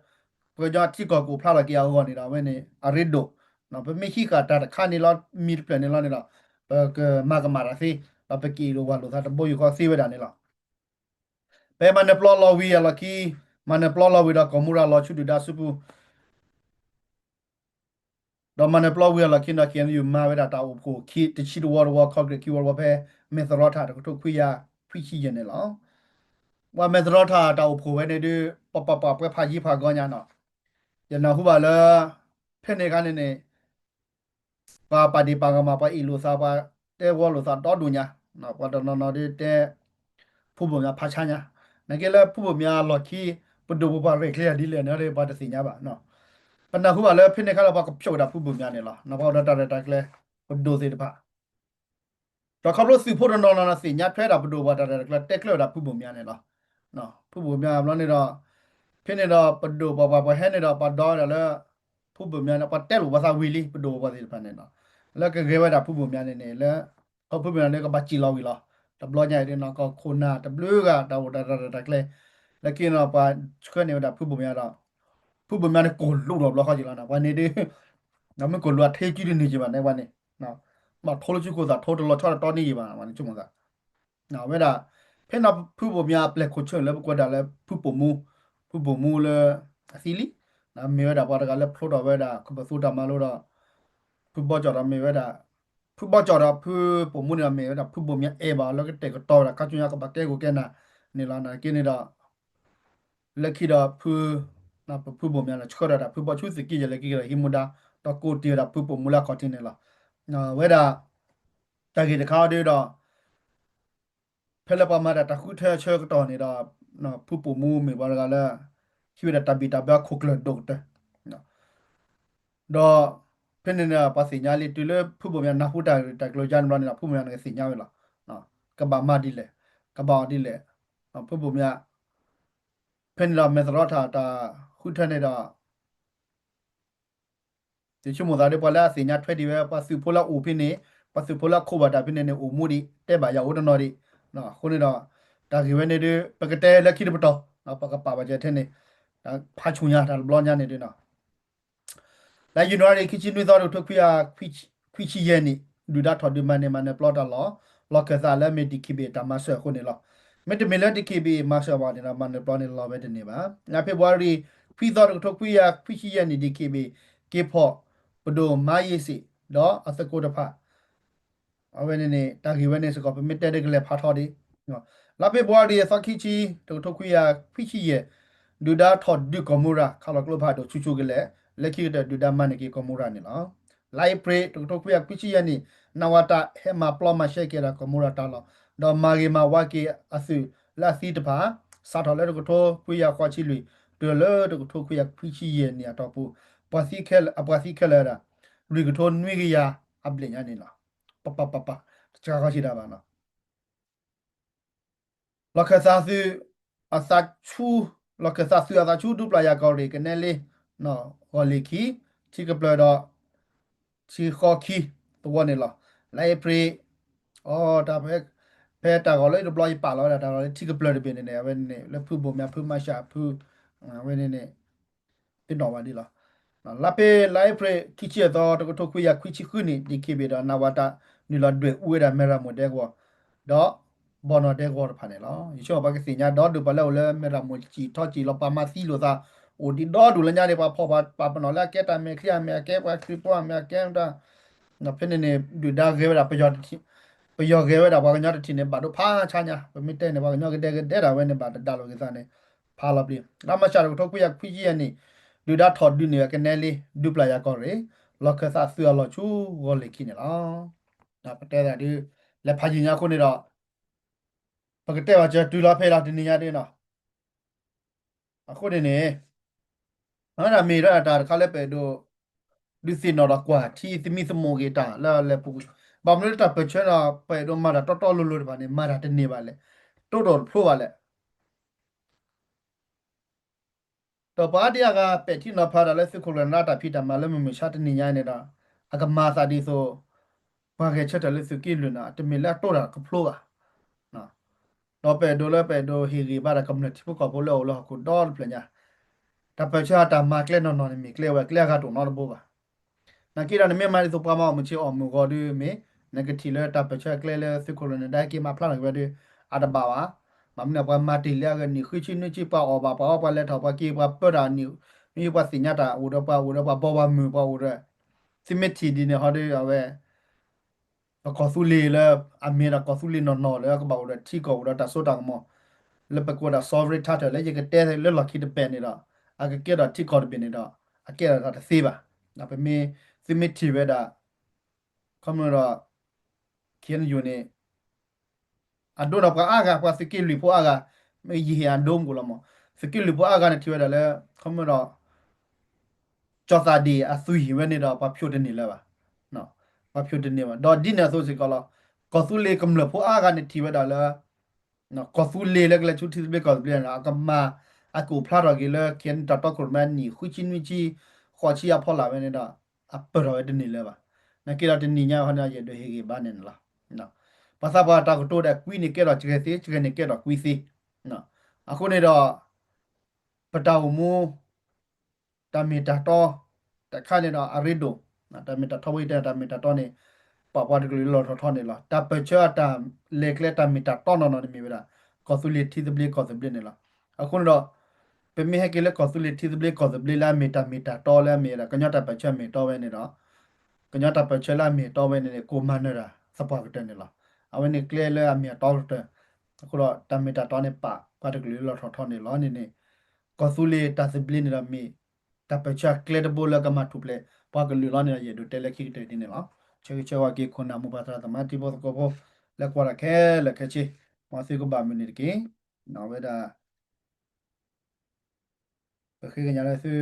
ပကညီထံကီၢ်ကအိၣ်ဖျါထီၣ်က့ၤအဂီၢ်န့ၣ်ဒီး အဝဲန့ၣ် အရ့ဒိၣ် ပမ့ၢ်ဟံးဃာ်တၢ်တခါန့ၣ်လီၤ မံၤတဖျၢၣ်န့ၣ်လီၤန့ၣ်ဒီး ပကမၤကမၣ်တၢ်သ့ ဒီးပက့ၤလိာ်ဝၢ်လိာ်သးတဘိယူၢ်ဃီသ့ဝဲဒၣ်န့ၣ်လီၤ. ပမၤနၢၤပျီလီၤဝံၤအလီၢ်ခံ မၤနၢၤပျီလီၤဝံၤဒီးကီၢ်မူရၤလီၤဆူဒုၣ်ဒါစုပူၤ ဒီးမၤနၢၤပျီဝံၤအလီၢ်ခံဒီး KNU မၤဝဲဒၣ်တၢ်အိၣ်ဖှိၣ်ခံ တဆံတဝီတဝီ ခီကရံၣ်ခံဝီတဝီဖဲ မဲၢ်သရီထၣ် တကထိခွံကယၤခွံဆံယဲၢ်န့ၣ်လီၤ. ပှၤမဲၢ်သရီထၣ်တၢ်အိၣ်ဖှိၣ်ဝဲန့ၣ်ဒုး ပပာ်ပှၤပှဲၤဖးယံၤဖးဂီၤညါနီၤ ယနၢ်ဟူဘၣ်လၢ ဖဲန့ၣ်အခါန့ၣ်န့ၣ် ပှၤပာ်ဒ့ၣ်ပာ်ကမၣ် ပှၤအ့ၣ်လိာ်သး ပှၤတဲဝီလိာ်သးဒီဒိၣ်ညါ, ပှၤတနီၤနီၤဒ်တဲ ဖုဘိၣ်မၠးဖးဆါညါ, နာ်က့လၢဖုဘိၣ်မၠးအလီၢ်ခံ ပဒိၣ်ပပှၢ်ရဲၣ်ကျဲၤယၤဒ်လဲၣ်န့ၣ် ပှၤတသ့ၣ်ညါဘၣ်. ပနၢ်ဟူဘၣ်လၢဖဲန့ၣ်အခါလၢ ပှၤကဖျိးဝဲဒၣ်ဖုဘိၣ်မၠးန့ၣ်လီၤ. ပှၤအိၣ်ဒီးတၢ်ရဲၣ်တၢ်ကျဲၤ ပဒိၣ်သ့ၣ်တဖၣ် ဒီးခီဖျိသုးဖိတနီၤနီၤန့ၣ် သ့ၣ်ညါထွဲဒၣ်ပဒိၣ်ပှၤတၢ်ရဲၣ်တၢ်ကျဲၤ တဲကျၢၤဝဲဒၣ်ဖုဘိၣ်မၠးန့ၣ်လီၤ. ဖုဘိၣ်မၠးဘျီန့ၣ်ဒီး ဖဲန့ၣ်ဒီးပဒိၣ်ပှၤပှၤပှၤဟဲန့ၣ်ဒီး ပှၤဒီဝဲဒၣ်လၢ ဖုဘိၣ်မၠးန့ၣ် ပှၤတဲလိာ်ပှၤသးဝံၤလံ ပဒိၣ်ပှၤသ့ၣ်တဖၣ်န့ၣ်လီၤ. လၢကဂဲၤဝဲဒၣ်ဖုဘိၣ်မၠးန့ၣ်န့ၣ် လၢ ဖုဘိၣ်မၠးန့ၣ် ကဘၣ်စံၣ်လီၤဝံၤလီၤ. တဘျီညါအံၤဒ်န့ၣ် ကီၢ်ခိၣ်နၢ်တဘျုးဂၤ တၢ်အိၣ်တၢ်ရဲၣ်တၢ်ကျဲၤ လၢခံန့ၣ် ပှၤဆှၢန့ၢ်ဝဲဒၣ်ဖုဘိၣ်မၠးဒီး ဖုဘိၣ်မၠးန့ၣ် ကိၢ်လူးဒီးဘျီဃီက့ၤလီၤန့ၣ် ပှၤန့ၣ်ဒ် မ့ၢ်ကိၢ်လူးအထ့ကၠူတန့ၢ်က့ၤဘၣ်န့ၣ် ပှၤန့ၣ် ဘၣ်ထိလၢကၠူခိၣ်သးထိတလီၤဆီတတီန့ၢ်က့ၤဘၣ် ပှၤန့ၣ်ဆိကမိၣ်သး ဝဲဒၣ် ဖဲန့ၣ်ဖုဘိၣ်မၠးအပျဲၢ်ခိၣ်ဆၢၣ်လၢပကွၢ်ဒၣ်လၢဖုဘိၣ်မူ ဖုဘိၣ်မူလၢ အသံလံ မ့ၢ်ဝဲဒၣ်ပှၤတဂၤလၢဖျိထီၣ်ဝဲဒၣ် ခီဖျိသူတၢ်မၤလိဒီး ဖုဘီကၠီၣ်ဒီးမ့ၢ်ဝဲဒၣ် ဖုဘီၣ်ကၠီဒီးဖုပိာ်မူန့ၣ်ဒီး မ့ၢ်ဝဲဒၣ်ဖုဘိၣ်မၠါအဲၣ်ဘၣ်လၢကတဲာ်ကတီၤဝဲဒၣ် ခါဆူညါကဘၣ်ကဲဂိၢ်ကဲနၤန့ၣ်လီၤ. နာ်က့န့ၣ်ဒီး လၢခံဒီးဖု ပဖုဘိၣ်မၠါန့ၣ် ဆှၢထီၣ်ဝဲဒၣ်ဖုဘီၣ်ဆူသုးက့ယဲၢ်လၢခံကဒီး ဟံးမူဒါ ဒီးကိးတ့ၢ်ဝဲဒၣ်ဖုပိာ်မူလၢအခီၣ်ထံးန့ၣ်လီၤ. ဝဲဒၣ် တၢ်ဂ့ၢ်တခါအံၤဒ်ဒီး ဖဲလၢပှၤမၤတၢ်တၢ်ဃုထၢဆၢကတီၢ်န့ၣ်ဒီး ဖုပိာ်မူမ့ၢ်ပှၤတဂၤလၢ ဟံးဝဲဒၣ်တၢ်ဘံၣ်တၢ်ဘၢအခိၣ်ကျၢၢ်ဒိၣ်ကတၢၢ် ဒီး ဖဲန့ၣ်န့ၣ် ပှၤသ့ၣ်ညါလံ တုၤလၢဖုဘိၣ်မၠါနၢ်ဟူတၢ်ဂ့ၢ်တၢ်ကျိၤယါန့ၣ်ဘျီန့ၣ်ဒီး ဖုဘိၣ်မၠါန့ၣ်ကသ့ၣ်ညါဝဲလီၤ. ကဘၣ်မၤဒ်လဲၣ်, ကဘၣ်အီၤဒ်လဲၣ်, ဖုဘိၣ်မၠါ ဖဲန့ၣ်ဒီးမဲာ်သရီထၣ်တၢ်ဃုထၢန့ၣ်ဒီး ယဆိကမိၣ်သးဒီး ပှၤလၢအသ့ၣ်ညါထွဲဒံးဝဲ ပှၤသုးဖိလၢအအိၣ်ဖဲန့ၣ်, ပှၤသုးဖိလၢအခိးဘၣ်တၢ်ဖဲန့ၣ်န့ၣ် အိၣ်မူဒံး တဲဘၣ်ယၤအိၣ်တနီၤဒံး. အဃိန့ၣ်ဒီး တၢ်ဂ့ၢ်ဝဲန့ၣ်ဒီး ပကတဲလၢခံတပတီၢ်, ပကပာ်ဘၣ်စၢၤထဲန့ၣ် ဖးဆူၣ်ညါတၢ်တဘျီညါန့ၣ်ဒ်နီၤ လါယနူၤအါရံၤ ခံဆံနွံသီ တကထိခွံကယၤ ခွံဆံယဲၢ်နံၣ် ဒုၣ်ဒါထီၣ်ဒုးမၤန့ၢ်မၤနၢၤပျီတၢ်လီၢ် လီၢ်ခၢၣ်သးလၢအမ့ၢ် DKBA တၢ်မၤစၢၤအဃိန့ၣ်လီၤ. မ့တမ့ၢ်လၢ DKBA မၤစၢၤဘၣ်န့ၣ်ဒီး မၤနၢၤပျီန့ၣ်လီၤဝဲတန့ၢ်ဘၣ်. လါဖ့ၤဘြူၤအါရံၤ ခွံသီ တကထိခွံကယၤ ခွံဆံယဲၢ်နံၣ် DKBA က့ၤဖီၣ် ပဒိၣ်မါယ့စ့ၣ် ဒီးအသကိးတဖၣ် အဝဲန့ၣ်န့ၣ် တၢ်ဂ့ၢ်ဝဲန့ၣ်စ့ၢ်ကီး ပမ့ၢ်တဲဒီးကလဲၤဖးထီဒံး လါဖ့ၤဘြူၤအါရံၤ အသီခံဆံ တကထိခွံကယၤခွံဆံယဲၢ် ဒုၣ်ဒါထီၣ်ဒုးကီၢ်မူရၤ ခးလီၤကျိဖးဒိၣ်ဆူၣ်ဆူၣ်ကလဲာ် လၢခံကတၢၢ်ဒုၣ်ဒါမၤန့ၢ်က့ၤကီၢ်မူရၤန့ၣ်လီၤ. လါအ့ဖြ့ၣ် တကထိခွံကယၤခွံဆံယဲၢ်နံၣ် နဝတ ဟဲမၤပျီမၤရှဲက့ၤဒၣ်ကီၢ်မူရၤတၢ်လီၢ် ဒီးမၤဂ့ၤမၤဝါက့ၤအသုးလၢအသံတဖၣ် စးထီၣ်လၢတကထိခွံကယၤဃိးဆံလွံၢ် တုၤလၢတကထိခွံကယၤခွံဆံယဲၢ်နံၣ်အတီၢ်ပူၤ ပှၤသံခဲလၢာ် အပှၤသံခဲလၢာ်ဝဲဒၣ် လွံၢ်ကထိနွံကယၤအဘျဲၣ်ညါန့ၣ်လီၤ. ပပပပ တစှၤဃီဆံတၢ်ဘၣ်နီၤ လီၢ်ခၢၣ်သးသုး အသးဆူ လီၢ်ခၢၣ်သးသုးအသးဆူ ဒူပျၢ်ယၤကီၢ်ရ့ၣ် ကနဲလ့ ဂီၢ်လ့ၢ်ခံ ထံကပျၢၤဒီး ထံဃီခံသဝီန့ၣ်လီၤ. လါအ့ဖြ့ၣ် အ တၢ် ဖဲတၢ်ဂီၤလၢတဘျီယပာ်လီၤဝဲဒၣ် တၢ်ဂီၤလၢထံကပျၢၤတဘ့ၣ်န့ၣ်န့ၣ် အဝဲန့ၣ် လၢဖုဘိၣ်မၠါ ဖုမၤရှး ဖု အဝဲန့ၣ်န့ၣ် သ့ၣ်နီၣ်ဘၣ်ဒ်လီၤ. လါဖ့ လါအ့ဖြ့ၣ် ခံဆံအသီ တကထိခွံကယၤခွံဆံဃုနံၣ် DKBA ဒီး နဝတ နုာ်လီၤဒွဲၣ်အူဝဲဒၣ် မဲၢ်ရမူၣ်ဒဲကဝီၤ ဒီး ဘီၣ်နီၣ်ဒဲကဝီၤတဖၣ်န့ၣ်လီၤ. ယဆိကမိၣ်ပှၤကသ့ၣ်ညါဒီဒူၣ် ပှၤလၢအိၣ်လၢမဲၢ်ရမူၣ်စံၣ်ထီစံၣ်လီၤ ပှၤမၤသံလိာ်သး အိၣ်ဒံးဒီဒူၣ်လၢညါန့ၣ် ပှၤဖီၣ်ပှၤပာ်ပနီၣ်လၢအကဲတၢ်မဲာ်ချံ အမဲာ်အကဲပှၤခရံာ်ဖိ အမဲာ်အကဲမတၤ ဖဲန့ၣ်န့ၣ် ဒုၣ်ဒါဂဲၤဝဲဒၣ် ပယီၤဂဲၤဝဲဒၣ်ပှၤကညီတထံၣ်န့ၣ် ဘၣ်ဒိဖးဆါညါ ပမ့ၢ်တဲန့ၣ် ပှၤကညီကဒဲကဒဲဒၣ်ဝဲန့ၣ် ဘၣ်တဒါလိာ်က့ၤသးန့ၣ် ဖးလီၤပျံၤ လါမၢ်ၡး တကထိခွံကယၤခွံဆံယဲၢ်နံၣ် ဒုၣ်ဒါထီၣ်ဒုးန့ၢ်ဝဲကနဲလ့ ဒူပျၢ်ယၤကီၢ်ရ့ၣ် လီၢ်ခၢၣ်သးသုးအလီၢ်ဆူ ဂီၢ်လ့ၢ်ခံန့ၣ်လီၤ. ပတဲသးဒ် လဲၤဖးယံာ်ညါအဃိန့ၣ်ဒီး ပကတဲဘၣ်စၢၤတုၤလီၤဖဲလီၤတနံၤညါဒ်နီၤ အဃိန့ၣ်န့ၣ် အဝဲဒၣ်မ့ၢ်ဒၣ်တၢ်တခါလၢပအဲၣ်ဒိး ဒုးသ့ၣ်နီၣ်ဒီးကွၢ်ထံသမံသမိးက့ၤတၢ် လၢလဲၤပူၤ ဘၣ်မနုၤလၢတၢ်ပၢၢ်ဆၢဒီး ပအဲၣ်ဒိးမၤတၢ်တီတီလိၤလိၤတဖၣ်န့ၣ် မၤတၢ်တန့ၢ်ဘၣ်လဲၣ်, တိၢ်ဒီးတဖျိဘၣ်လဲၣ် ဒီးပှၤအါဒံအါဂၤပဲာ်ထံနီၤဖးတၢ်လၢသုးခိၣ်ကျၢၢ်နၢတၢ်ဖံးတၢ်မၤလၢမုၢ်မဆါတနံၤညါန့ၣ်ဒီး အကမၤသးဒ်သိး ပှၤဂဲၤဆၢထၢၣ်လၢသုးက့လွံၢ်န့ၣ် တမ့ၢ်လၢအတိၢ်တၢ်ကဖျိဘၣ်. ဒီးပအဲၣ်ဒိးလၢပအဲၣ်ဒိးဟ့ၣ်ဂံၢ်ဘါဒီးကမျၢၢ်ထံဖိကီၢ်ဖိလၢအအိၣ်လၢဟီၣ်ခိၣ်ဒီတဖျၢၣ်ညါ, တၢ်ပၢၢ်ဆၢအတၢ်မၤကျဲနီၢ်နီၢ်န့ၣ်မ့ၢ်ကျဲဝဲကျဲအဂၤတအိၣ်နီတဘိဘၣ်. နာ်က့ဒီးနမ့ၢ်မၤဒ်သိးပှၤမၤအီၣ်မုၢ်ဆ့ၣ်အီၣ်မုၢ်ဂီၤဒုးမ့ၢ် နကထံၣ်လၢတၢ်ပၢၢ်ဆၢအကျဲလၢသုးခိၣ်ကျၢၢ်န့ၣ် ဒၣ်ဟဲက့ၤမၤဖျါထီၣ်က့ၤဝဲဒုး အတဘၣ်ဘၣ်. ဘၣ်မနုၤပှၤမၤတ့ၢ်လံအဂ့ၢ် နံၣ်ဃုဆံနွံဆံပှၤအီၣ်ဘၣ် ပှၤအီၣ်ပှၤလဲၤထီၣ် ပှၤက့ၤပှၤပၢတၢ်နံၣ် နံၣ်ပှၤသ့ၣ်ညါတၢ်အိၣ်ဒီးပှၤအိၣ်ဒီးပှၤဘီပှၤမုၢ်ပှၤအိၣ်ဒီး သုမ့ၢ်ထံၣ်ဒ်န့ၣ်ဟီဒုး အဝဲ ပကီၢ်သူလ့ၤလၢ အမ့ၢ်ဒၣ်ကီၢ်သူလ့ၤနီၢ်နီၢ်လၢကဘၣ်အိၣ်ဒီးထံကီၢ်အိၣ်ဒီးတၢ်စိတၢ်ကမီၤ လၢပကိးဒၣ် sovereign title လၢယကတဲလၢလီၢ်ခံတဘ့ၣ်န့ၣ်ဒီး အကကဲထီၣ်ထံကီၢ်တဘ့ၣ်န့ၣ်ဒီး အကဲထီၣ်တၢ်တသ့ဘၣ်. ပမ့ၢ် သုမ့ၢ်ထံၣ်ဝဲဒၣ် ခီမ့ၢ်ဒီး KNU န့ၣ် အဒိဒီးပှၤအါဂၤ ပှၤသုးက့လွံၢ်ဖိအါဂၤ မ့ၢ်ယဟ့ၣ်အဒိမကိၣ်လီၤမး သုးက့လွံၢ်ဖိအါဂၤန့ၣ်ထံၣ်ဝဲဒၣ်လၢ ခီမ့ၢ်ဒီး ကၠီၤသးဒ့ၣ်အသွံၣ်ဟံၣ်ဝဲန့ၣ်ဒီး ပှၤဖျိတန့ၢ်လၢၤဘၣ်. ပှၤဖျိတန့ၢ်ဘၣ် ဒီးဒ်န့ၣ်အသိးစ့ၢ်ကီးလီၤ. ကီၢ်သူလ့ၤကမျၢၢ်ဖိအါဂၤန့ၣ်ထံၣ်ဝဲဒၣ်လၢ ကီၢ်သူလ့ၤလၢကလဲၤဆူထံသဘျ့ကီၢ်သဘျ့န့ၣ် အကမၤ အကအိၣ်ဖျါထီၣ်က့ၤလၢ KNU တၢ်တီခိၣ်ရိၣ်မဲနံၣ်ဃုဆံနွံဆံ ဃိးဆံအဖီလာ်ဝဲန့ၣ်ဒီး အပၢၢ်ထီၣ်ဝဲတန့ၢ်လၢၤဘၣ်. နာ်က့ဒီးတနံၤညါဟီန့ၣ် ယအဲၣ်ဒိးဟ့ၣ်ဂံၢ်ဘါန့ၣ်န့ၣ်လီၤ. ပှၤသးပှၢ်တၢ်ကတိၤဒၣ်ကွံန့ၣ်ကဲထီၣ်စှဲၤသ့ စှဲၤန့ၣ်ကဲထီၣ်ကွံသ့. အဃိန့ၣ်ဒီး ပတၢ်အိၣ်မူ တၢ်မ့ၢ်တၢ်တီ တခါန့ၣ်ဒီးအရ့ဒိၣ် တၢ်မ့ၢ်တၢ်တီဝဲတဲတၢ်မ့ၢ်တၢ်တီန့ၣ် ပာ်ပှၤတကလုာ်လီၢ်ထီၣ်ထီန့ၣ်လီၤ. တၢ်ပၢၢ်ဆၢအတၢ်လဲၤကျဲတၢ်မ့ၢ်တၢ်တီနီၢ်နီၢ်န့ၣ်မ့ၢ်ဝဲဒၣ် ကီၢ်သူလ့ၤထံသဘျ့ကီၢ်သဘျ့န့ၣ်လီၤ. အဃိန့ၣ်ဒီး ပမ့ၢ်ဟဲက့ၤလၢကီၢ်သူလ့ၤထံသဘျ့ကီၢ်သဘျ့လၢအမ့ၢ်တၢ်မ့ၢ်တၢ်တီလၢအမ့ၢ်ဝဲဒၣ် ကညီတၢ်ပၢၢ်ဆၢမ့ၢ်တီဝဲန့ၣ်ဒီး ကညီတၢ်ပၢၢ်ဆၢလၢအမ့ၢ်အတီဝဲန့ၣ်န့ၣ် ကိးမၤနၢၤတၢ်သပှၢ်ကတၢၢ်န့ၣ်လီၤ. အဝဲန့ၣ်ကျဲလၢအမ့ၢ်အတီကတၢၢ်, အဃိဒီးတၢ်မ့ၢ်တၢ်တီန့ၣ် ပာ်ပှၤတကလုာ်လီၤထီၣ်ထီန့ၣ်လီၤန့ၣ်န့ၣ် ကီၢ်သူလ့ၤတၢ်သဘျ့န့ၣ်ဒီးမ့ၢ် တၢ်ပၢၢ်ဆၢအကျဲတဘိလၢကမၤထူၣ်ဖျဲးပှၤကလုာ်လီၤန့ၣ်ဒီး ယအဲၣ်ဒိးတဲလၢခံကတၢၢ်ဒ်န့ၣ်လီၤ. ဆၢဂ့ၤဆၢဝါက့ၤခိၣ်နၢ်မိၢ်ပၢ်သရၣ်သမါတံၤဖိသကိးဖိ လၢကွၢ်တၢ်ခဲလၢာ်ခဲဆ့, မ်သုကဘၣ်မုာ်န့ၣ်တက့ၢ်. ဝဲဒၣ် ပဃ့ကညးလၢသု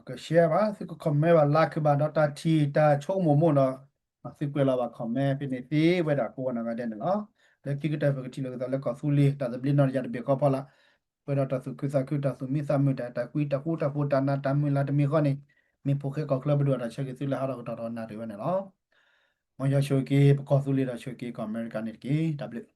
က share ဘၣ်, သုက comment ဘၣ်, like ဘၣ်, ဒီးတၢ်ထံၣ်တၢ်ဆိကမိၣ်မိၢ်ဒီး သုကွဲးလီၤဘၣ် comment ဖဲန့ၣ်သ့ဝဲဒၣ်ကိးဂၤနီၢ်ဂၤဒဲးန့ၣ်လီၤ. လၢခံကတၢၢ်ပကထံၣ်လိာ်က့ၤသးလၢကီၢ်သူလ့ၤတၢ်သဘျ့နီၢ်တယၢ်တဘ့ၣ်ဃီဖီလာ်, ပှဲၤဒီးတၢ်သူၣ်ခုသးခု တၢ်သူၣ်မံသးမုာ် တၢ်အဲၣ်တၢ်ကွံ တၢ်ဃူတၢ်ဖိး တၢ်နးတၢ်မုာ်လၢတမံၤဃီန့ၣ်, မ့ၢ်ဖိဃဲကီၢ်ချၢပဒိၣ်တၢ်ဆၢဂ့ၤသုလၢဟးထီၣ်ကတီၢ်ထီၣ်နၣ်ရံၣ်ဝဲန့ၣ်လီၤ. မ်ယွၤဆိၣ်ဂ့ၤက့ၤပကီၢ်သူလ့ၤဒီးဆိၣ်ဂ့ၤက့ၤကီၢ်အမဲရကၤန့ၣ်တက့ၢ်. တၢ်ဘျုး